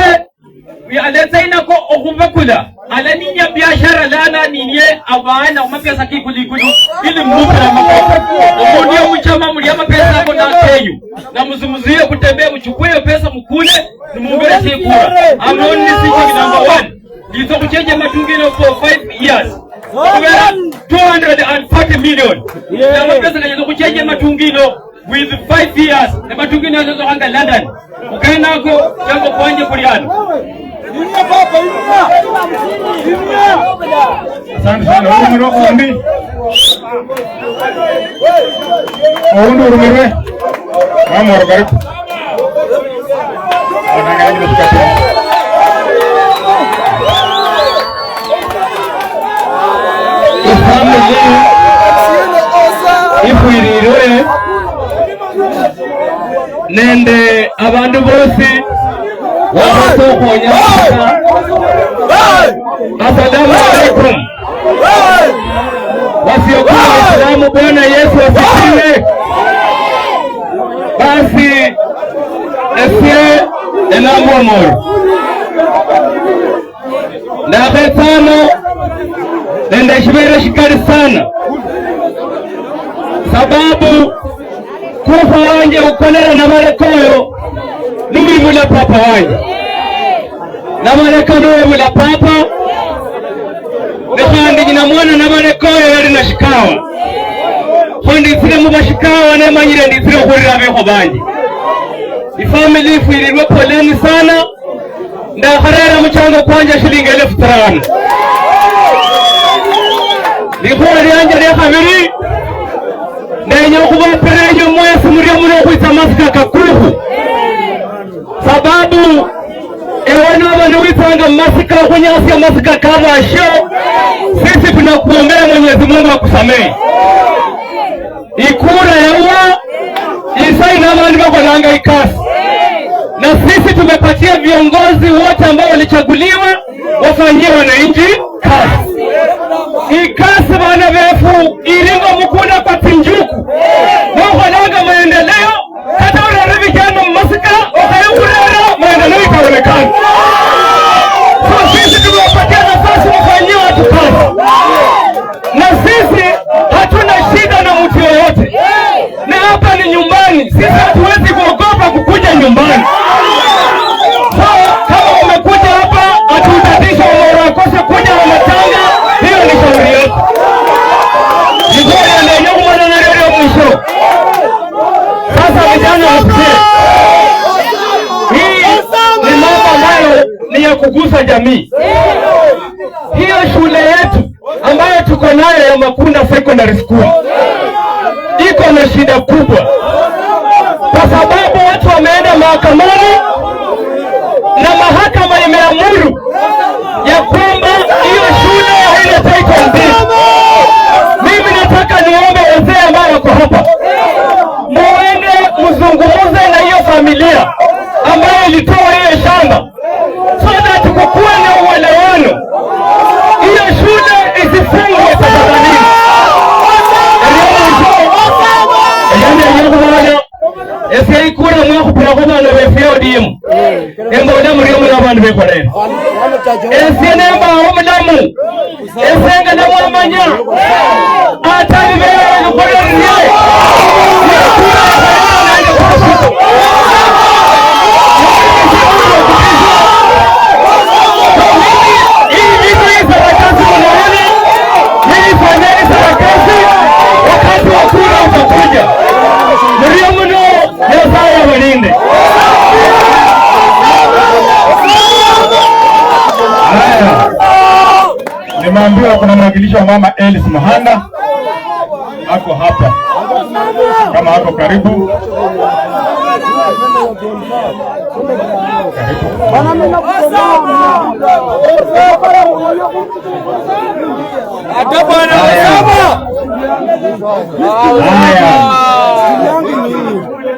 aletsa inako okhubakula alaninya biashara lana ninye abana amapesa kikulikulu ili mupira makosa omundu yomuchama muli amapesa ako nakenyu na muzumuzie kutembea mchukue pesa mukule nimumbere sikura. I'm only seeking number 1. Ndizo kuchenja matungino for 5 years. 240 million. Na mapesa kanyazo kuchenja matungino with 5 years. Na matungino yazo hanga London. Ukaenako jambo kwanje kuliano. Asante sana. Urumirwe kundi. Oundi urumirwe. Mama karibu. Ifuirirwe nende abandu bosi wabatokhonya. Assalamu alaikum. Wasiokuwa Waislamu, Bwana Yesu asifiwe. Basi esie enamomoro ndakhetano nende shibere shikali sana sababu kufa wanje ukolera na balekoyo numibula papa wanje na baleko nuwebula papa nekhandi nyina mwana na balekoyo yali na shikawa kho nditsile mubashikawa nemanyile nditsile khurira bekho banje. Ifamily ifuirirwe poleni sana ndakharera muchango kwanje shilingi 5000. Likhuwa lyanje lya khabili ndenya khubapira eyo mwesi murio muno khwitsa masika kakukhu sababu ewe noba niwitsanga masika khunyasia masika kabasho. Sisi tunakuombea Mwenyezi Mungu akusamehe. Ikura yawa isaina abandu bakholanga ikasi na sisi tumepatia viongozi wote ambao walichaguliwa wafanyie wananchi kazi. Ikasi bana befu iringo mukunda kwa tinjuku nokholanga maendeleo kata urere vijana masika okhaye urera maendeleo itaonekana. jamii. Hiyo shule yetu ambayo tuko nayo ya Makunda Secondary School iko na shida kubwa, kwa sababu watu wameenda mahakamani na mahakama imeamuru ya kwamba hiyo shule haina title deed. Mimi nataka niombe wazee ambao wako hapa, muende mzungumuze na hiyo familia ambayo ilitoa hiyo shamba, so that kukuwe na uelewano, hiyo shule isifungwe tafadhali. Eseikura mwakhupira khubana befe ODM embola murio muli abandu bekholera ese nembawo mulamu esenga namwamanya atali beekhola rirye. Fanyeni sarakasi, wakati wa kura utakuja. Mrio mno, Nyasaye awalinde. Haya, nimeambiwa kuna mwakilishi wa mama Alice Muhanda ako hapa, kama ako karibu.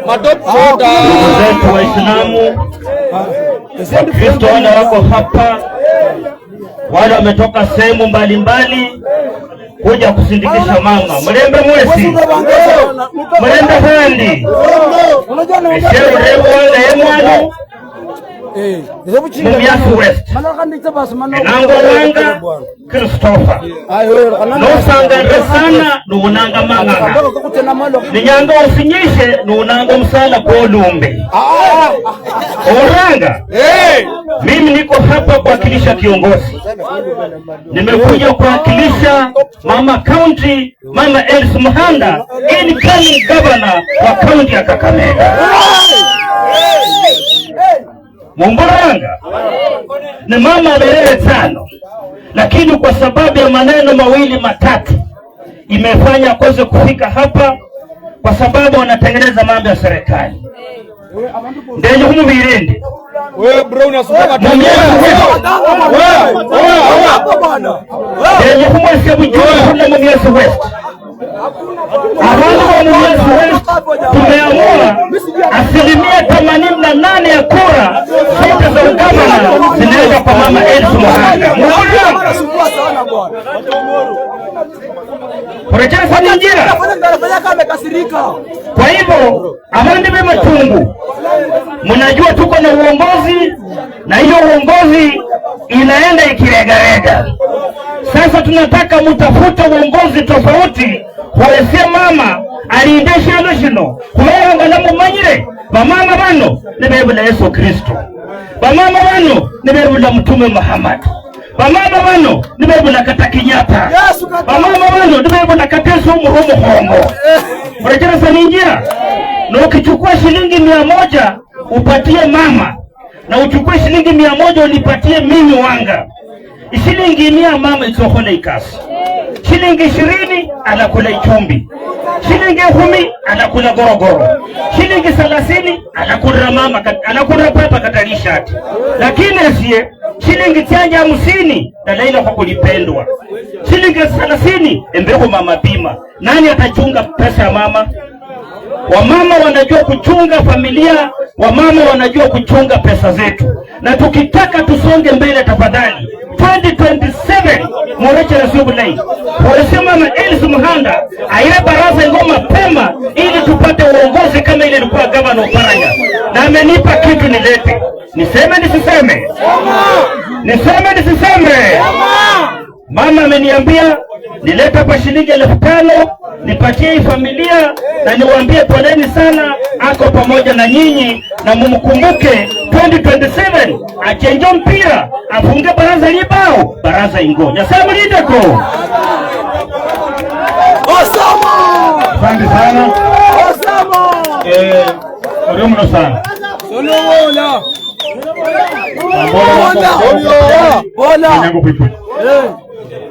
Ndugu zetu Waislamu, Wakristo wale wako hapa, wale wametoka sehemu mbalimbali kuja kusindikisha mama. Mlembe mwesi, mlembe handi esherurebuwanga Mumias West enango wanga Christopher nosangare sana nuunanga mang'ang'a ninyanga usinyishe nuunanga msala kwa olumbe oranga. Mimi niko hapa kuwakilisha kiongozi, nimekuja kuwakilisha mama county, mama Alice Muhanda, incoming governor wa county ya Kakamega. Mumburanga ni mama amelele tano, lakini kwa sababu ya maneno mawili matatu imefanya akose kufika hapa, kwa sababu wanatengeneza mambo ya serikali. Ndenye kumubirinde ndenye kumwesya bujumbe kula Mumias West. Abantu wa Mumias West tumeamua 88% ya kura zote za ugavana zinaenda kwa mama Alice Muhanda. Kurejea njira. Kwa hivyo abandi be Matungu, mnajua tuko na uongozi na hiyo uongozi inaenda ikiregarega. Sasa tunataka mtafute uongozi tofauti huwesia mama aliendesha shino kubera namumanyire bamama bano nibebula Yesu Kristo, bamama bano nibebula Mtume Muhammad, bamama bano nibebula kata Kenyatta, bamama bano nibebula kateso murumu hongo. Urejera saninjira na ukichukua shilingi 100 upatie mama na uchukue shilingi 100 unipatie mimi wanga. Shilingi 100 mama itokhola ikasi, shilingi 20 anakula ichumbi, shilingi 10 anakula gorogoro, shilingi 30 anakula mama, anakula papa katalishati. Lakini asiye shilingi 50 dalaila kwa kulipendwa, shilingi 30 embeko mama bima. Nani atachunga pesa ya mama? Wamama wanajua kuchunga familia, wamama wanajua kuchunga pesa zetu, na tukitaka tusonge mbele, tafadhali 2027 mureche rasubulai walisema mama Alice Muhanda aye baraza ngoma mapema ili tupate uongozi kama ile ilikuwa gavana Oparanya. Na amenipa kitu nilete, niseme nisiseme? Niseme nisiseme? Mama ameniambia nilete hapa shilingi 5,000 nipatie hii familia na niwaambie poleni sana, ako pamoja na nyinyi na mumkumbuke 2027 achenjo mpira afunge baraza libao baraza ingo. Nyasaye mulindeko. Asante sana. Orio mno sana.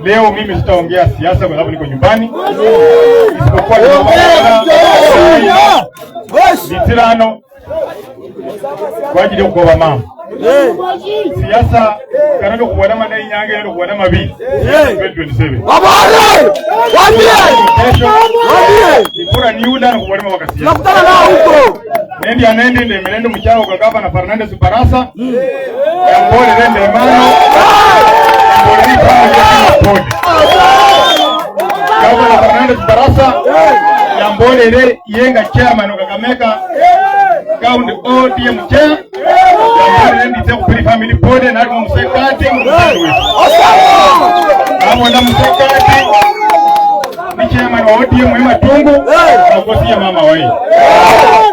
Leo mimi sitaongea siasa kwa sababu niko nyumbani. Isipokuwa nitirano kwa ajili ya kukoba mama. Siasa kanado kuwana madai nyange ndio kuwana mabi. 2027. Kesho. Ikura ni ula na kuwana mabaka siasa. Nakutana nao huko. Nendi anendi ndio menendo mchao kwa gavana Fernandez Barasa. Yambole rende mano. Yambole ni pole. Gavana Fernandez Barasa. Yambole re yenga chairman wa Kakamega County ODM chair. Yambole ndi tse kupiri family pole na msekati msekati. Abona msekati ni chairman wa ODM Matungu akosia mama wai.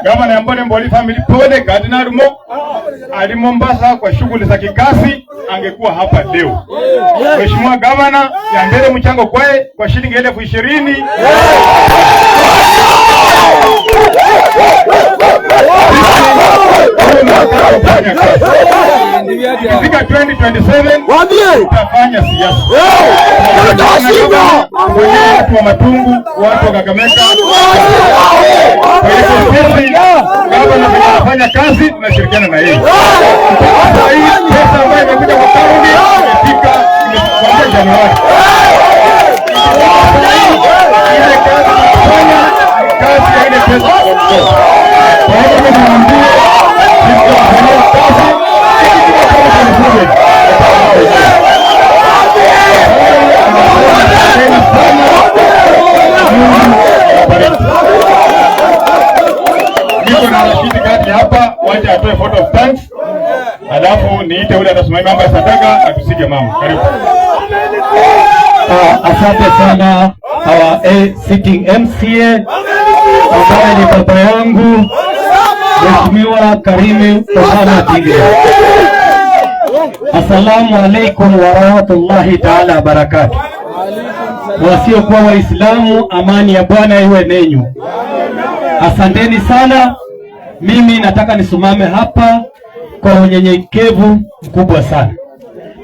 Gavana Yambole Mboli family pole Cardinal Mo ali Mombasa kwa shughuli za kikazi, angekuwa hapa leo. Mheshimiwa Gavana yambele mchango kwae kwa shilingi 20,000. Ikifika 2027 tutafanya siasa. Watu wa Matungu, watu wa Kakamega. Kwa hivyo sisi gavana tunafanya kazi, tunashirikiana na yeye. Sasa hii pesa ambayo imekuja kwa kaunti imefika kuanzia Januari. Ile kazi tunafanya kazi ya ile pesa kwa mkoa. Kwa hivyo mimi naambia sisi tunafanya kazi niko na Rashidi Kati hapa, wacha atoe photo of thanks, alafu niite ule atasimamia mambo ya sadaka atusige mama. Karibu. Asante sana our sitting MCA ambaye ni baba yangu Mheshimiwa Karimi Osama Tige. Assalamu alaikum warahmatullahi taala wabarakatuh. Wasiokuwa Waislamu, amani ya Bwana iwe nenyu. Asanteni sana. Mimi nataka nisimame hapa kwa unyenyekevu mkubwa sana,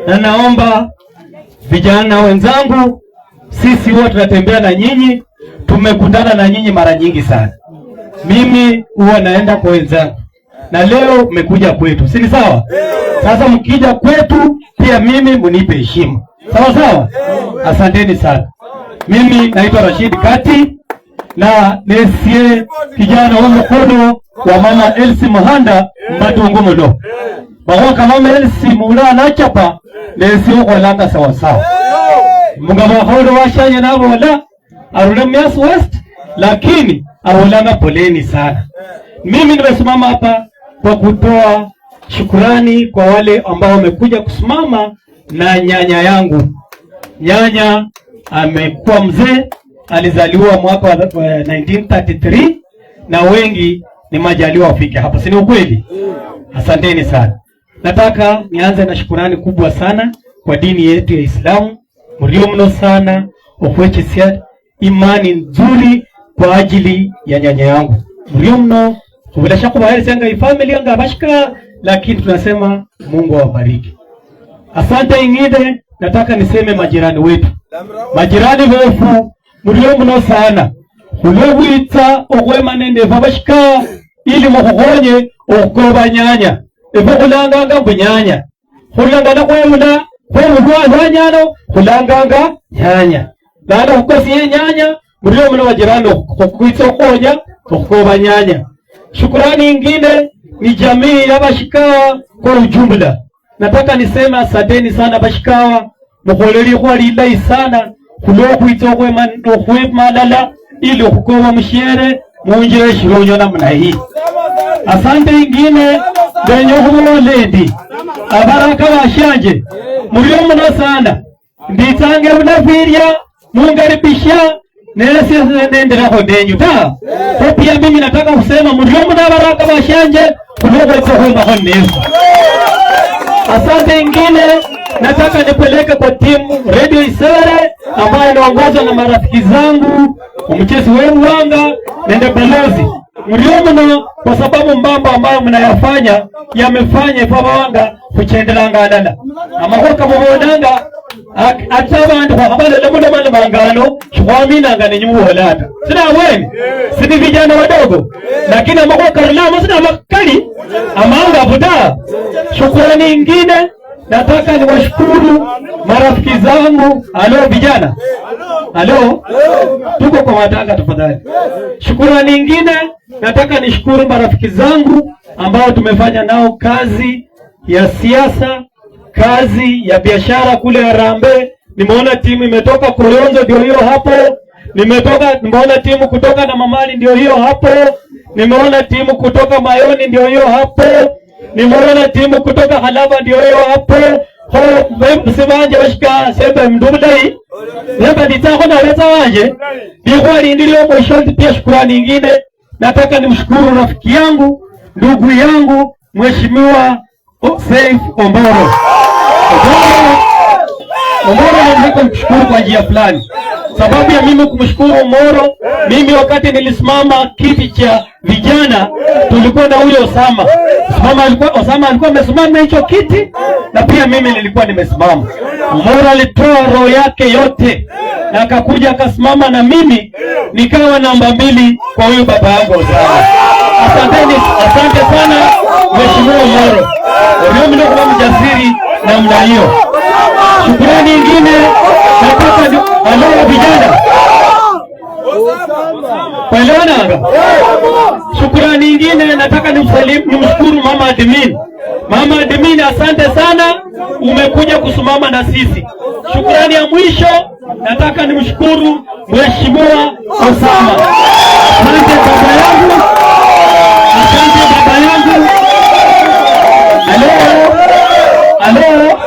na naomba vijana wenzangu, sisi huwa tunatembea na nyinyi, tumekutana na nyinyi mara nyingi sana. Mimi huwa naenda kwa wenzangu, na leo mmekuja kwetu, si ni sawa? Sasa mkija kwetu pia mimi mnipe heshima, sawa sawa? Asanteni sana. Mimi naitwa Rashid Kati na nesie kijana wa mkono wa mama Elsie Muhanda Matungu muno bahoka mama Elsie mula nachapa nesie ukolanga sawa sawa mugabo horo washanye nabola arule Mias West, lakini aolanga poleni sana. Mimi nimesimama hapa kwa kutoa shukurani kwa wale ambao wamekuja kusimama na nyanya yangu. Nyanya amekuwa mzee, alizaliwa mwaka wa 1933 na wengi ni majaliwa wafike hapa, si ni ukweli? Asanteni sana. Nataka nianze na shukurani kubwa sana kwa dini yetu ya Islamu, mlio mno sana okuechesia imani nzuri kwa ajili ya nyanya yangu. Mlio mno bila shaka kubaheresenga ifamily anga bashika, lakini tunasema Mungu awabariki. Asante. Ingine nataka niseme majirani wetu, majirani wefu mlio mno sana kulobwitsa okwema nende bashika ili mukhonye okukoba nyanya efo khulanganga mbu nyanya khulangana khwemula khwemulwa nyano khulanganga nyanya lana khukosiye nyanya mlio mno majirani okwitsa okhonya okukoba nyanya. Shukurani ingine ni jamii ya bashikawa kwa ujumla. Nataka niseme asanteni sana bashikawa, mukholeli khwalilayi sana khulwokhwitsa okhwemalala ili okhukoba mushere munjira eshilonyo namna hii. Asante ingine ndenya okhubola endi abaraka bashanje mulio muno sana nditsange bulafirya mungaribisha nesi nendelakho nenyu ta. Pia mimi nataka kusema mulio muno abaraka bashanje khulwokhwitsa khwemakho nesu. Asante ingine nataka nipeleke kwa timu Radio Isere ambayo inaongozwa na marafiki zangu umchezi wenu wanga nende balozi. Mlio mno kwa sababu mbamba ambayo mnayafanya yamefanya ifabawanga kuchendelanga alala amahoka mubonanga ate abantu khwakhabalala mangano shikhwaminanga nenyumubolata sina bweni sini vijana wadogo lakini amahoka karulamo sina makali amanga buta. Shukrani ingine nataka niwashukuru marafiki zangu. Alo vijana, alo, tuko kwa matanga tafadhali. Shukrani nyingine nataka nishukuru marafiki zangu ambao tumefanya nao kazi ya siasa, kazi ya biashara kule Harambee. Nimeona timu imetoka Koronzo ndio hiyo hapo. Nimeona timu kutoka na Mamali ndio hiyo hapo. Nimeona timu kutoka Mayoni ndio hiyo hapo. Nimeona timu kutoka Halaba ndio hiyo hapo. Ho msibanje bashika sembe mdumdai. Nemba nitako na leta waje. Bihwali ndilio mwisho. Pia shukrani nyingine nataka nimshukuru rafiki yangu, ndugu yangu Mheshimiwa Saif Omboro. Omboro nataka kumshukuru kwa njia fulani. Sababu ya mimi kumshukuru Omboro, mimi wakati nilisimama kiti cha vijana tulikuwa na huyo Osama. Osama alikuwa amesimama hicho kiti na pia mimi nilikuwa nimesimama. Omboro alitoa roho yake yote na akakuja akasimama na mimi nikawa namba 2 kwa huyu baba yangu Osama. Asante sana Mheshimiwa Omboro. Mimi ndio kwa mjasiri namna hiyo. Shukrani nyingine nataka alo vijana. Kuelewana? Shukrani nyingine nataka nimshukuru Mama Admin. Mama Admin, asante sana, umekuja kusimama na sisi. Shukrani ya mwisho nataka nimshukuru Mheshimiwa Osama. Asante baba yangu. Asante baba yangu. Alo. Alo.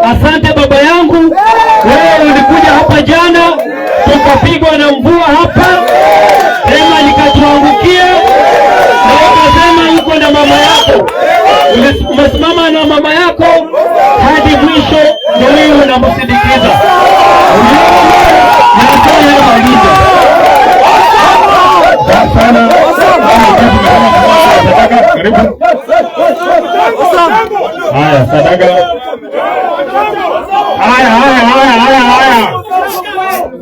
Asante baba yangu. Wewe ulikuja hapa jana tukapigwa na mvua hapa, hema likatuangukia, na ukasema uko na mama yako. Umesimama na mama yako hadi mwisho, ndio wewe unamsindikiza. Haya, sadaka. Haya haya haya haya haya.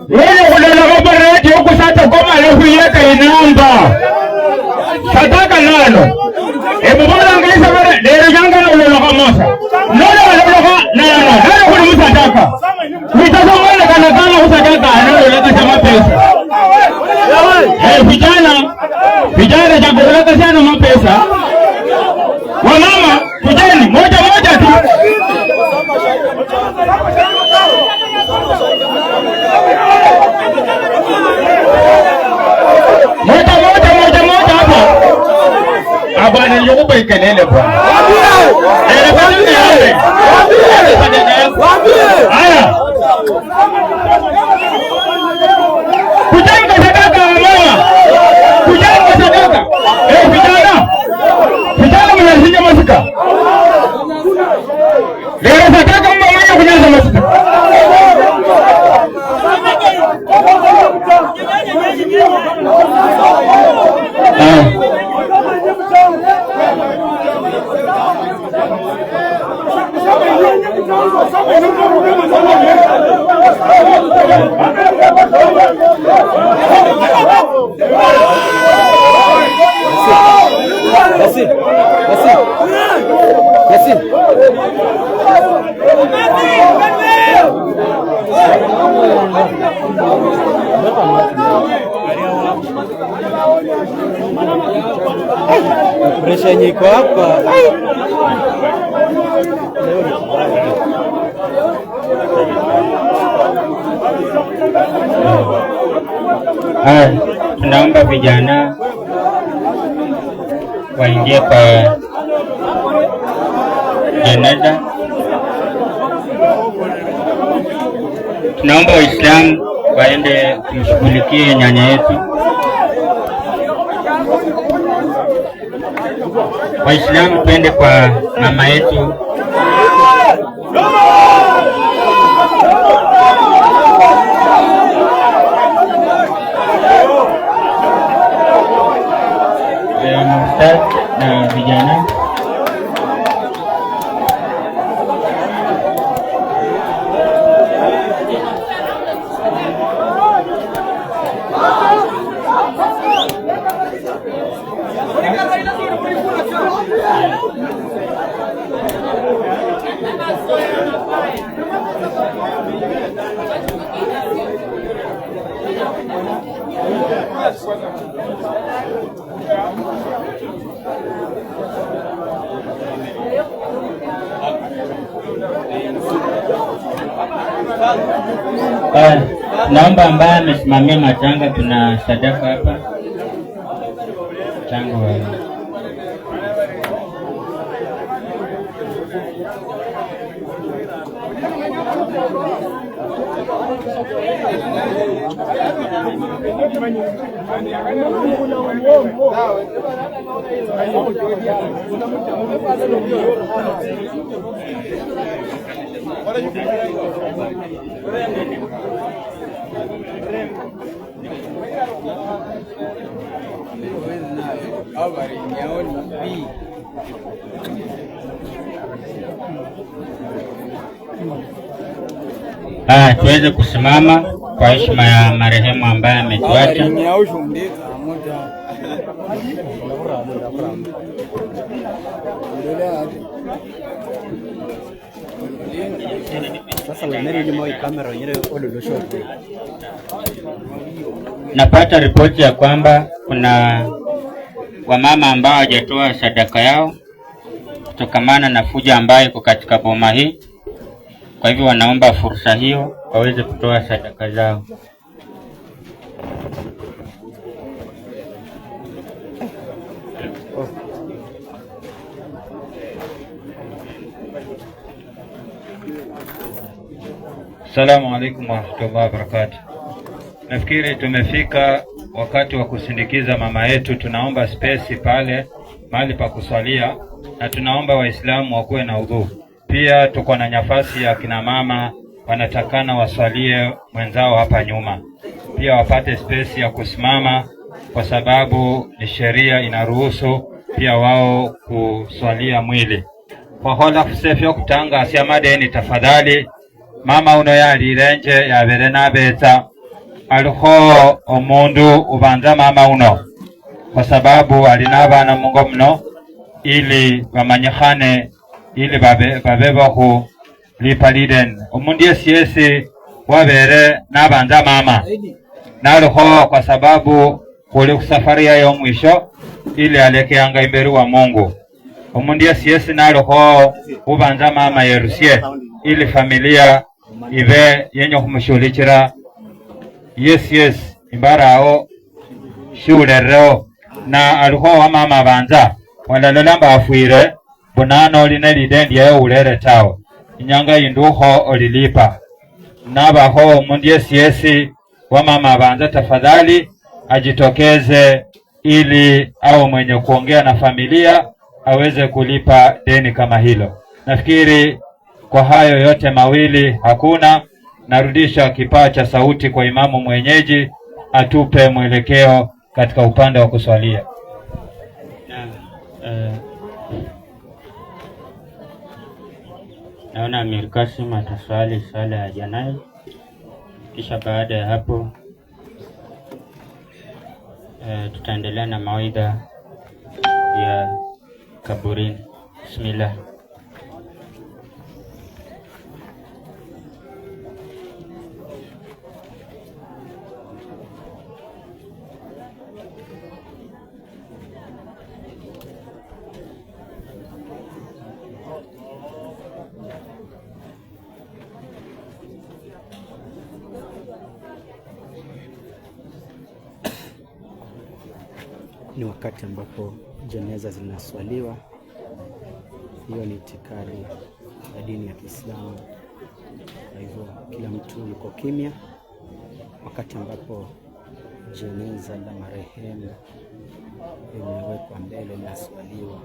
Wewe kulala kwa redi huko sasa kama leo yeka inamba. Sadaka nalo. Ebu bora angalia bora leo janga na ulala kwa mosa. Nalo ulala kwa nalo. Nalo kuna msadaka. Uitazama kana kana usadaka nalo leta chama pesa. Eh, vijana vijana cha sana mapesa. Wamama kujeni moja moja tu. Moja moja moja moja hapo. Abana nyokupa ikelele bwana. Haya. Kujenga sadaka mama. Kujenga sadaka. Eh, vijana. Vijana mnashinda masika. Leo sadaka mama mwenye kujenga masika. Yasin, Yasin, Yasin. Presha yenye iko hapa leo ni kubaya. Haya, tunaomba vijana waingie kwa jeneza. Tunaomba Waislamu waende kumshughulikie nyanya yetu. Waislamu twende kwa mama yetu. Ustaz na vijana. Naomba ambaye amesimamia matanga, tuna sadaka hapa, mchango wa tuweze kusimama kwa heshima ya marehemu ambaye ametuacha. Napata ripoti ya kwamba kuna wamama ambao hawajatoa sadaka yao kutokamana na fujo ambayo iko katika boma hii. Kwa hivyo wanaomba fursa hiyo waweze kutoa sadaka zao. Assalamu alaikum warahmatullahi wabarakatuh. Nafikiri tumefika wakati wa kusindikiza mama yetu. Tunaomba space pale mahali pa kusalia, na tunaomba Waislamu wakuwe na udhu. Pia tuko na nafasi ya kina mama wanatakana wasalie mwenzao hapa nyuma, pia wapate space ya kusimama, kwa sababu ni sheria inaruhusu pia wao kuswalia mwili. Kwa hola fusefyo kutanga asia madeni, tafadhali mama uno yalilenje yabere nabetsa alikho omundu ubanza mama uno, kwa sababu alina abana mungo mno, ili bamanyikhane, ili babe bakhu lipa liden. Omundu yesi yesi wabere nabanza mama nalikho, kwa sababu khuli khusafari yayo mwisho, ili alekeanga imberi wa Mungu. Omundu yesi yesi nalikho ubanza mama yerusye, ili familia ibe yenye khumushughulikira. Yes yes imbarao shiulereo na alikho wa mama banza walalola mba afwire bunano oline lidendi yayo ulere tawe, inyanga yindukho olilipa. Nabakho omundu yesi yesi wa mama banza, tafadhali ajitokeze ili au mwenye kuongea na familia aweze kulipa deni kama hilo. Nafikiri kwa hayo yote mawili hakuna. Narudisha kipaa cha sauti kwa imamu mwenyeji atupe mwelekeo katika upande wa kuswalia. Naona Amir Kasim ataswali swala ya janai, kisha baada ya hapo tutaendelea na mawaidha ya kaburini. Bismillah. Ni wakati ambapo jeneza zinaswaliwa. Hiyo ni itikadi ya dini ya Kiislamu. Kwa hivyo kila mtu yuko kimya wakati ambapo jeneza la marehemu limewekwa mbele linaswaliwa.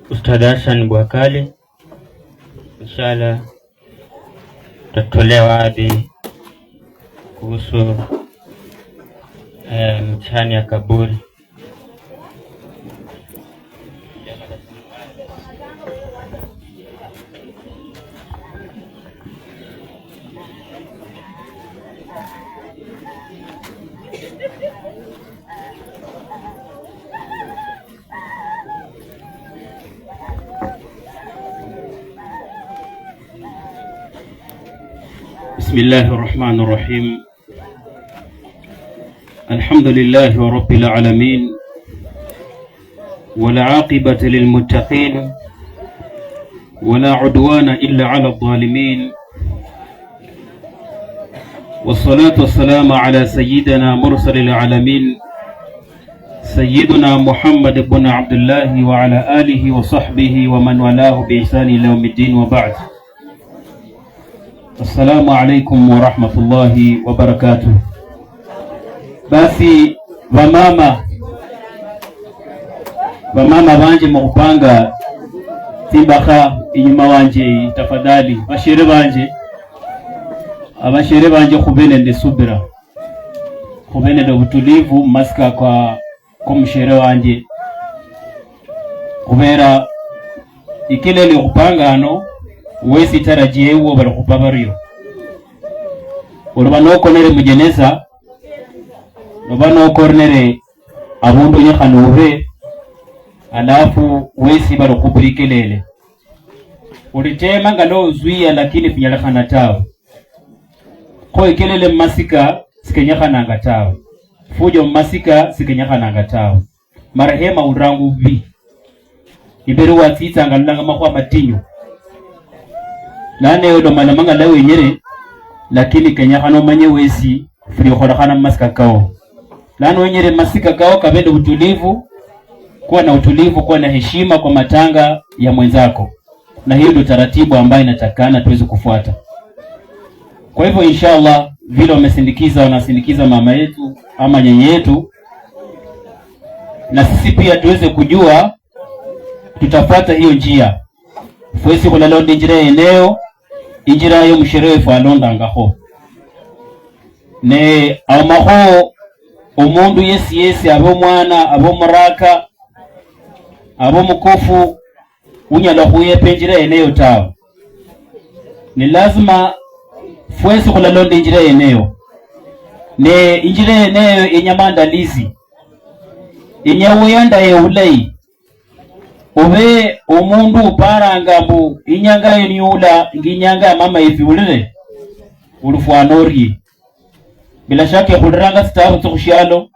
Ustadh Hassan Bwakali, inshallah tutatolea wadhi kuhusu mtihani ya kaburi. بسم الله الرحمن الرحيم. الحمد لله رب العالمين، والعاقبة للمتقين، ولا عدوان إلا على الظالمين، والصلاة والسلام على سيدنا مرسل العالمين سيدنا محمد بن عبد الله وعلى آله وصحبه ومن والاه بإحسان إلى يوم الدين، وبعد. Assalamu alaikum warahmatullahi wabarakatuh. Basi wamama banje mukupanga timbakha inyuma wanje, tafadhali bashere banje, abashere banje, khubene nende subira, khubene nende utulivu masika kwa mushere wanje, khubera ikelele khupanga ano wesi tarajie uwo bali khupa baryo. Oloba nokonere mujeneza, noba nokornere abundu nyekhana ube, alafu wesi bali khupira ikelele. Ulitema nga nozuia lakini finyalekhana tawe. Kho ikelele mmasika sikenyekhananga tawe. Fujo mmasika sikenyekhananga tawe. Marehema urangu bi. Imbere watsitsanga lulanga makhwa matinyu. Lane yodo malamanga la wenyere, lakini kenyakhana omanye wesi fulikholekhana mumasika kao. Lano wenyere masika kao kabende utulivu, kuwa na utulivu, kuwa na heshima kwa matanga ya mwenzako. Na hiyo ndio taratibu ambayo inatakana tuweze kufuata. Kwa hivyo inshallah vile wamesindikiza, wanasindikiza mama yetu ama nyenye yetu, na sisi pia tuweze kujua tutafuata hiyo njia. Fwesi khulalonda injira eneo injira yo musherefu alondangakho ne amakho omundu yesi yesi abe omwana abe omuraka abe omukofu unyala khuyepa injira eneyo tawe. Ni lazima fwesi khulalonda injira eneyo, ne injira eneyo enyamandalizi enyaweyanda yeulayi ube omundu uparanga mbu inyanga yeniula nginyanga ya mama ifiulire ulufwana orye. Bila shaka khuliranga tsitabu tsikhushalo,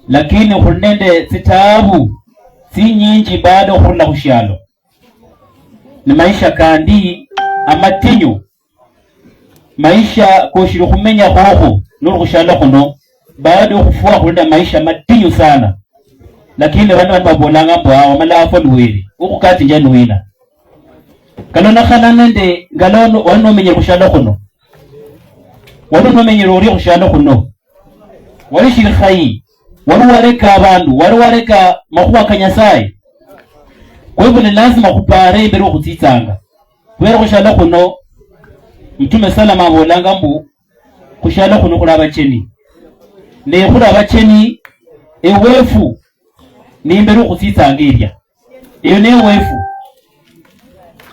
lakini khuli nende tsitabu tsinyinji bado khurula khushalo. Ni maisha kandi amatinyu, maisha koshiri khumenya khokho noli khushalo khuno bado khufwa khuli maisha matinyu sana. Lakini bandu bandu babolanga mbu awo malafo luwele ukhukati nja nuwina kalonakhala nende ngalono wanomenyere khushalo khuno, wanomenyere ori khushalo khuno, wali shili khayi, wali wareka abandu, wali wareka makhuwa ka Nyasaye. Kwa hivyo ni lazima khupare imbere khutsitsanga khubera khushalo khuno. Mtume salama abolanga mbu khushalo khuno khuli abacheni, ne khuli abacheni ewefu ni imbere khutsitsanga ilya iyo ne wefu.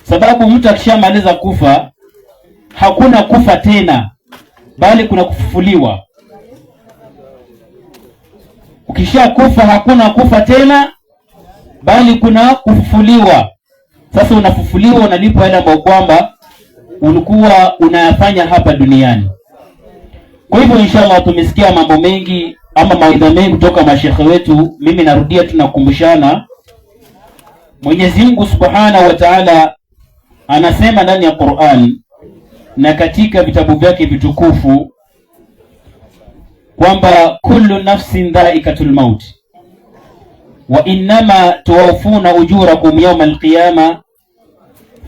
Sababu mtu akishamaliza kufa hakuna kufa tena, bali kuna kufufuliwa. Ukishakufa hakuna kufa tena, bali kuna kufufuliwa. Sasa unafufuliwa, unalipwa yale ambayo kwamba ulikuwa unayafanya hapa duniani. Kwa hivyo inshallah tumesikia mambo mengi ama mawaidha mengi kutoka mashekhe wetu. Mimi narudia, tunakumbushana Mwenyezi Mungu Subhanahu wa Ta'ala anasema ndani ya Qur'an na katika vitabu vyake vitukufu kwamba kullu nafsin dhaikatul maut wa innama tuwaffuna ujurakum yawma alqiyama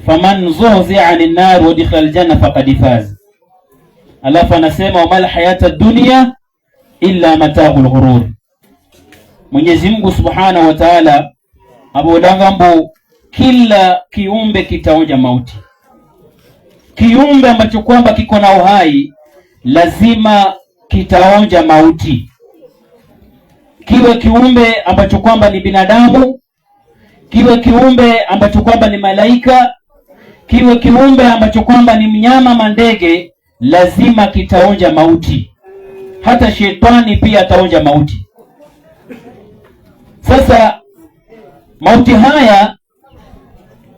faman zuhzi'a 'anil nar wa udkhila aljanna faqad faz. Alafu anasema wamal hayata dunya illa mata'ul ghurur. Mwenyezi Mungu Subhanahu wa Ta'ala abolanga mbu kila kiumbe kitaonja mauti. Kiumbe ambacho kwamba kiko na uhai lazima kitaonja mauti. Kiwe kiumbe ambacho kwamba ni binadamu, kiwe kiumbe ambacho kwamba ni malaika, kiwe kiumbe ambacho kwamba ni mnyama mandege, lazima kitaonja mauti. Hata shetani pia ataonja mauti. Sasa mauti haya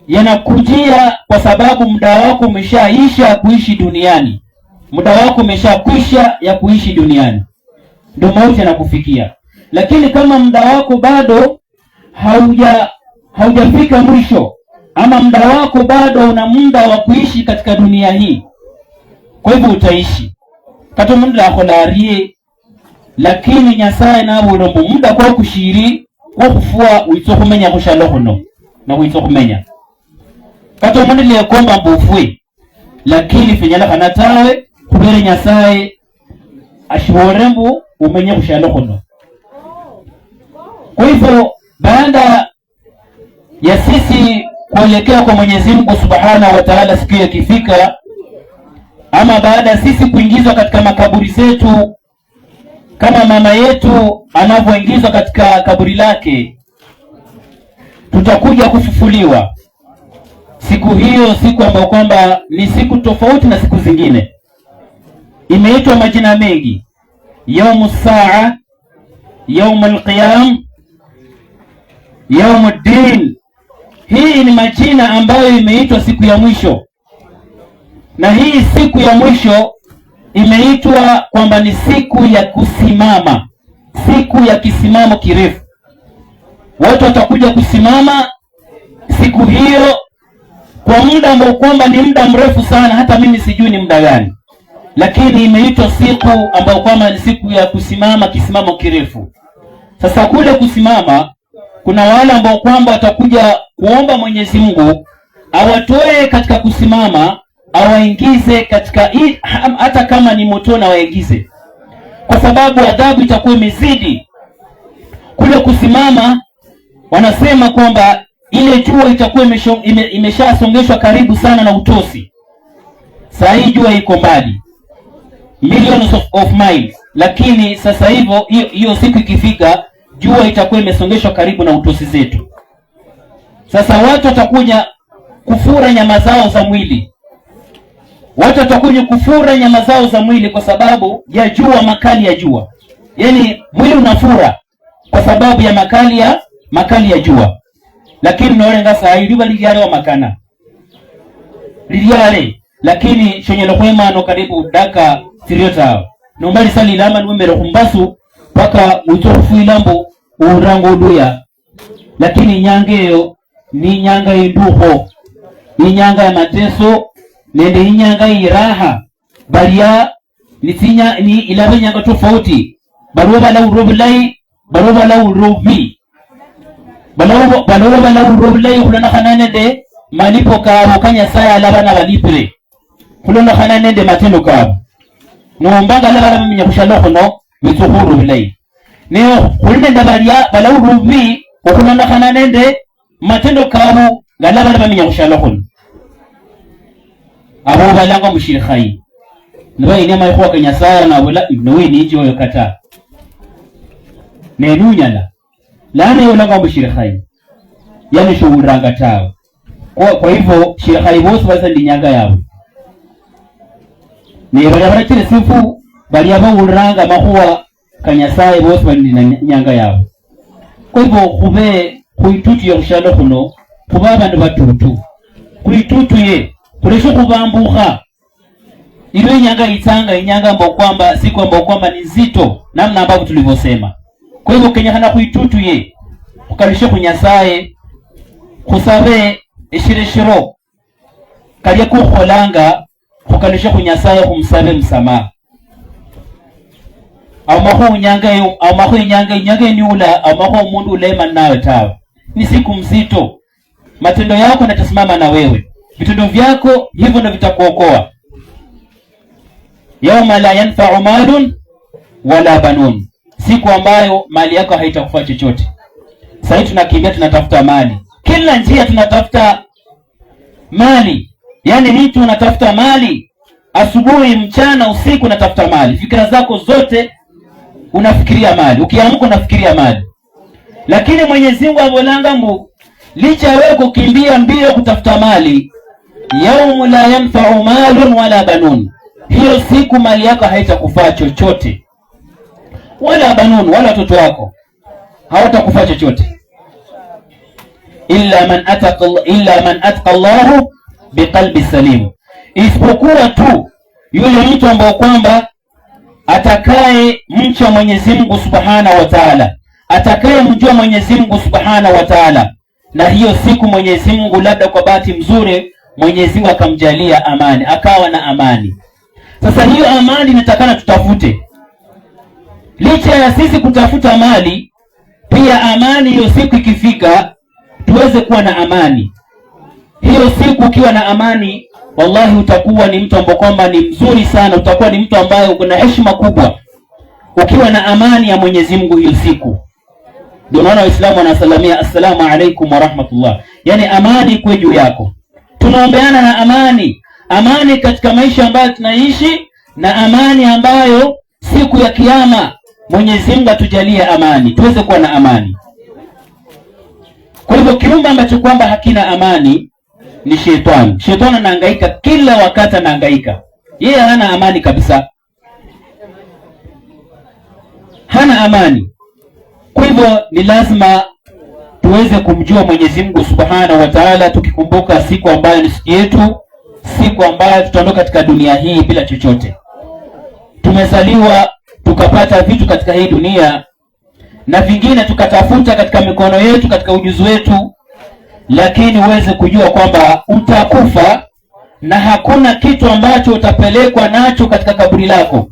yanakujia kwa sababu muda wako umeshaisha kuishi duniani, muda wako umeshakwisha ya kuishi duniani, ndio mauti yanakufikia. Lakini kama muda wako bado haujafika mwisho, ama muda wako bado una muda wa kuishi katika dunia hii, kwa hivyo utaishi kata mundu akholarie, lakini Nyasaye nabulombo muda kwa kushiri kwa kufua uitso khumenya khushalo khuno na uitso khumenya kata mundu lekomba mbufwe, lakini fenyala khana tawe khubere Nyasaye ashibore mbu umenye khushalo khuno. Kwa hivyo baada ya sisi kuelekea kwa Mwenyezi Mungu Subhanahu wa Ta'ala siku ikifika, ama baada ya sisi kuingizwa katika makaburi zetu kama mama yetu anavyoingizwa katika kaburi lake, tutakuja kufufuliwa siku hiyo, siku ambayo kwamba ni siku tofauti na siku zingine. Imeitwa majina mengi: yaumu saa, yaumu alqiyam, yaumu din. Hii ni majina ambayo imeitwa siku ya mwisho, na hii siku ya mwisho imeitwa kwamba ni siku ya kusimama, siku ya kisimamo kirefu. Watu watakuja kusimama siku hiyo kwa muda ambao kwamba ni muda mrefu sana, hata mimi sijui ni muda gani, lakini imeitwa siku ambayo kwamba ni siku ya kusimama, kisimamo kirefu. Sasa kule kusimama, kuna wale ambao kwamba watakuja kuomba Mwenyezi Mungu awatoe katika kusimama, awaingize katika hata kama ni motoni awaingize, kwa sababu adhabu itakuwa imezidi. Kule kusimama, wanasema kwamba ile jua itakuwa imeshasongeshwa karibu sana na utosi. Saa hii jua iko mbali millions of miles, lakini sasa hivyo hiyo siku ikifika, jua itakuwa imesongeshwa karibu na utosi zetu. Sasa watu watakuja kufura nyama zao za mwili, watu watakuja kufura nyama zao za mwili kwa sababu ya jua, makali ya jua. Yaani mwili unafura kwa sababu ya makali ya jua. Lakini norenga saa hii liba lilyale wa makana lilyale, lakini shonyelo khwemano karibu daka siriota nombali sali lama numero khumbasu paka utsokhufwila mbu uranga oluya. Lakini inyanga eyo ni inyanga indukho, inyanga ya mateso nende inyanga iraha balia ni ni ilaba inyanga tofauti. Baluwa balawulwa bulayi, baluwa balawulwa bubi, baluwa balawulwa bulayi khulondokhana nende malipo kabo ka Nyasaye alaba nabalipile, khulondokhana nende matendo kabo. Nombanga alaba bamenya khushalo khuno bitsukhuru bulayi, ne khuli nende balia balawulwa bubi okhulondokhana nende matendo kabo ngalaba bamenya khushalo khuno. Abo balanga mushirikhai nibaine maikhuwa ka Nyasaye nabola nowini oyo kata nenunyala lana yolanga mushirikhai yani shuwuliranga tawe. Kwa hivyo shekhai bosi basa ndi nyanga yabo ne balia barakire sifu balia bawuliranga makhuwa ka Nyasaye bosi bali nyanga yabo. Kwa hivyo khube khuitutuye khushalo khuno khuba abandu batutu khuitutuye khuleshe khubambukha ilo inyanga itsanga inyanga ambayo kwamba siku ambayo kwamba ni nzito namna ambavyo tulivyosema. Kwa hivyo kenyakhana khuitutuye khukalishe khu Nyasaye khusabe eshireshero kalya kukholanga khukalishe khu Nyasaye khumsabe msamaha. Amakho inyanga amakho inyanga inyanga niula amakho umundu ulema nawe tawe. Ni siku mzito. Matendo yako yatasimama na wewe. Vitendo vyako hivyo ndio vitakuokoa. Yauma la yanfa'u malun wala banun, siku ambayo mali yako haitakufaa chochote. Sasa tunakimbia tunatafuta mali, kila njia tunatafuta mali. Yani mtu unatafuta mali asubuhi, mchana, usiku unatafuta mali. Fikra zako zote unafikiria mali, ukiamka unafikiria mali. Lakini Mwenyezi Mungu abolanga mbu licha wewe kukimbia mbio kutafuta mali, yaumu la yanfa'u malun wala banun, hiyo siku mali yako haitakufaa chochote, wala banun, wala watoto wako hawatakufaa chochote, illa man atqa Allahu biqalbi salim, isipokuwa tu yule mtu ambaye kwamba atakaye mcha Mwenyezi Mungu Subhanahu wa Ta'ala, atakaye mjua Mwenyezi Mungu Subhanahu wa Ta'ala. Na hiyo siku Mwenyezi Mungu labda kwa bahati mzuri Mwenyezi Mungu akamjalia amani, akawa na amani. Sasa hiyo amani inatakana tutafute. Licha ya sisi kutafuta mali, pia amani hiyo siku ikifika tuweze kuwa na amani. Hiyo siku ukiwa na amani, wallahi utakuwa ni mtu ambaye kwamba ni mzuri sana, utakuwa ni mtu ambaye uko na heshima kubwa ukiwa na amani ya Mwenyezi Mungu hiyo siku. Ndio maana Waislamu wanasalamia assalamu alaikum wa rahmatullah, yani amani kwa juu yako. Tunaombeana na amani, amani katika maisha ambayo tunaishi, na amani ambayo siku ya kiyama Mwenyezi Mungu atujalie amani, tuweze kuwa na amani. Kwa hivyo kiumbe ambacho kwamba hakina amani ni shetani. Shetani anahangaika kila wakati, anahangaika. Yeye hana amani kabisa, hana amani. Kwa hivyo ni lazima tuweze kumjua Mwenyezi Mungu Subhanahu wa Ta'ala, tukikumbuka siku ambayo ni siku yetu, siku ambayo tutaondoka katika dunia hii bila chochote. Tumezaliwa tukapata vitu katika hii dunia na vingine tukatafuta katika mikono yetu, katika ujuzi wetu, lakini uweze kujua kwamba utakufa na hakuna kitu ambacho utapelekwa nacho katika kaburi lako.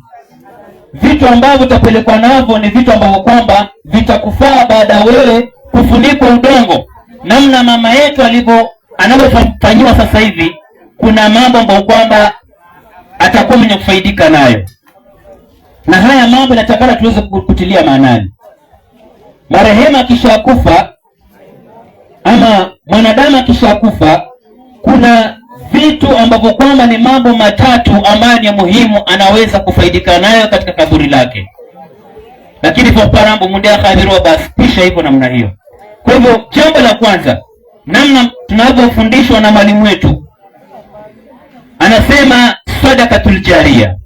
Vitu ambavyo utapelekwa navyo ni vitu ambavyo kwamba vitakufaa baada ya wewe kufunikwa udongo. Namna mama yetu alivyo anavyofanyiwa sasa hivi, kuna mambo ambayo kwamba atakuwa mwenye kufaidika nayo, na haya mambo natakana tuweze kutilia maanani. Marehemu akishakufa ama mwanadamu akishakufa, kuna vitu ambavyo kwamba ni mambo matatu ambayo ni muhimu anaweza kufaidika nayo katika kaburi lake. Lakini kwa parambo muda khabirwa basi pisha hivyo namna hiyo. Kwa hivyo jambo la kwanza, namna tunavyofundishwa na mwalimu wetu, anasema sadaqatul jariya,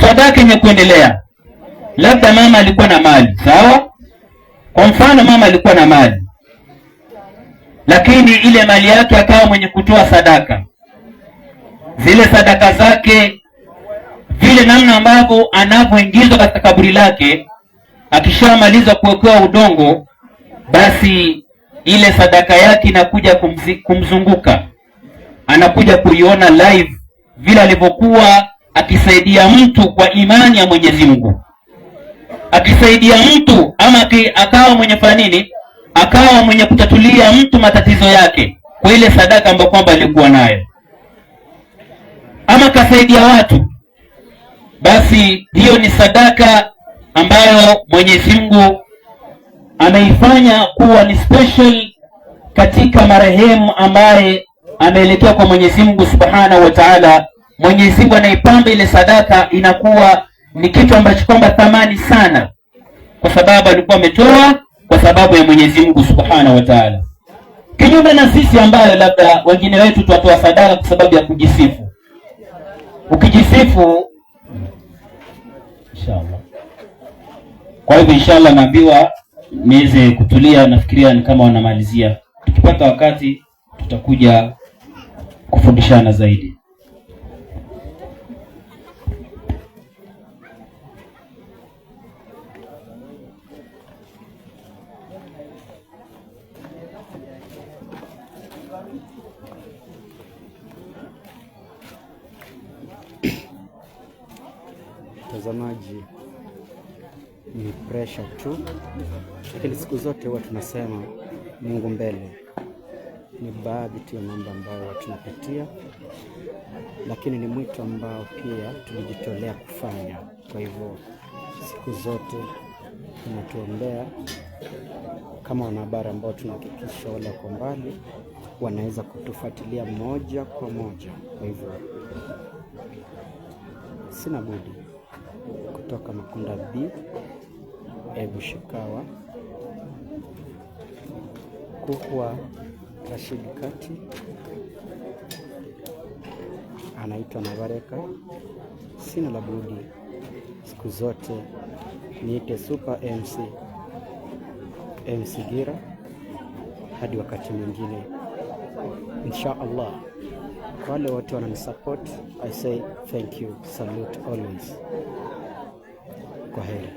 sadaka yenye kuendelea. Labda mama alikuwa na mali, sawa? Kwa mfano mama alikuwa na mali, lakini ile mali yake akawa mwenye kutoa sadaka. Zile sadaka zake, vile namna ambavyo anavyoingizwa katika kaburi lake, akishamaliza kuwekewa udongo, basi ile sadaka yake inakuja kumzunguka, anakuja kuiona live vile alivyokuwa akisaidia mtu kwa imani ya Mwenyezi Mungu, akisaidia mtu ama akawa mwenye fanini, akawa mwenye kutatulia mtu matatizo yake kwa ile sadaka ambayo kwamba alikuwa nayo, ama kasaidia watu, basi hiyo ni sadaka ambayo Mwenyezi Mungu ameifanya kuwa ni special katika marehemu ambaye ameelekea kwa Mwenyezi Mungu Subhanahu wa Ta'ala. Mwenyezi Mungu anaipamba ile sadaka, inakuwa ni kitu ambacho kwamba thamani sana, kwa sababu alikuwa ametoa kwa sababu ya Mwenyezi Mungu Subhanahu wa Ta'ala. Kinyume na sisi ambayo labda wengine wetu twatoa sadaka kwa sababu ya kujisifu. Ukijisifu inshallah. Kwa hivyo inshallah naambiwa niweze kutulia, nafikiria ni kama wanamalizia. Tukipata wakati tutakuja kufundishana zaidi. Mtazamaji, ni pressure tu, lakini siku zote huwa tunasema Mungu mbele. Ni baadhi tu ya mambo ambayo tunapitia, lakini ni mwito ambao pia tulijitolea kufanya. Kwa hivyo siku zote tunatuombea kama wanahabari ambao tunahakikisha wale wako mbali wanaweza kutufuatilia moja kwa moja. Kwa hivyo sina budi kutoka Makunda B, Ebushikawa, Kuhwa Rashid Kati, anaitwa Nabareka. Sina la budi, siku zote niite Super MC, MC Gira. Hadi wakati mwingine insha Allah. Kwa wale wote wananisupport, I say thank you, salute always. Kwa heri.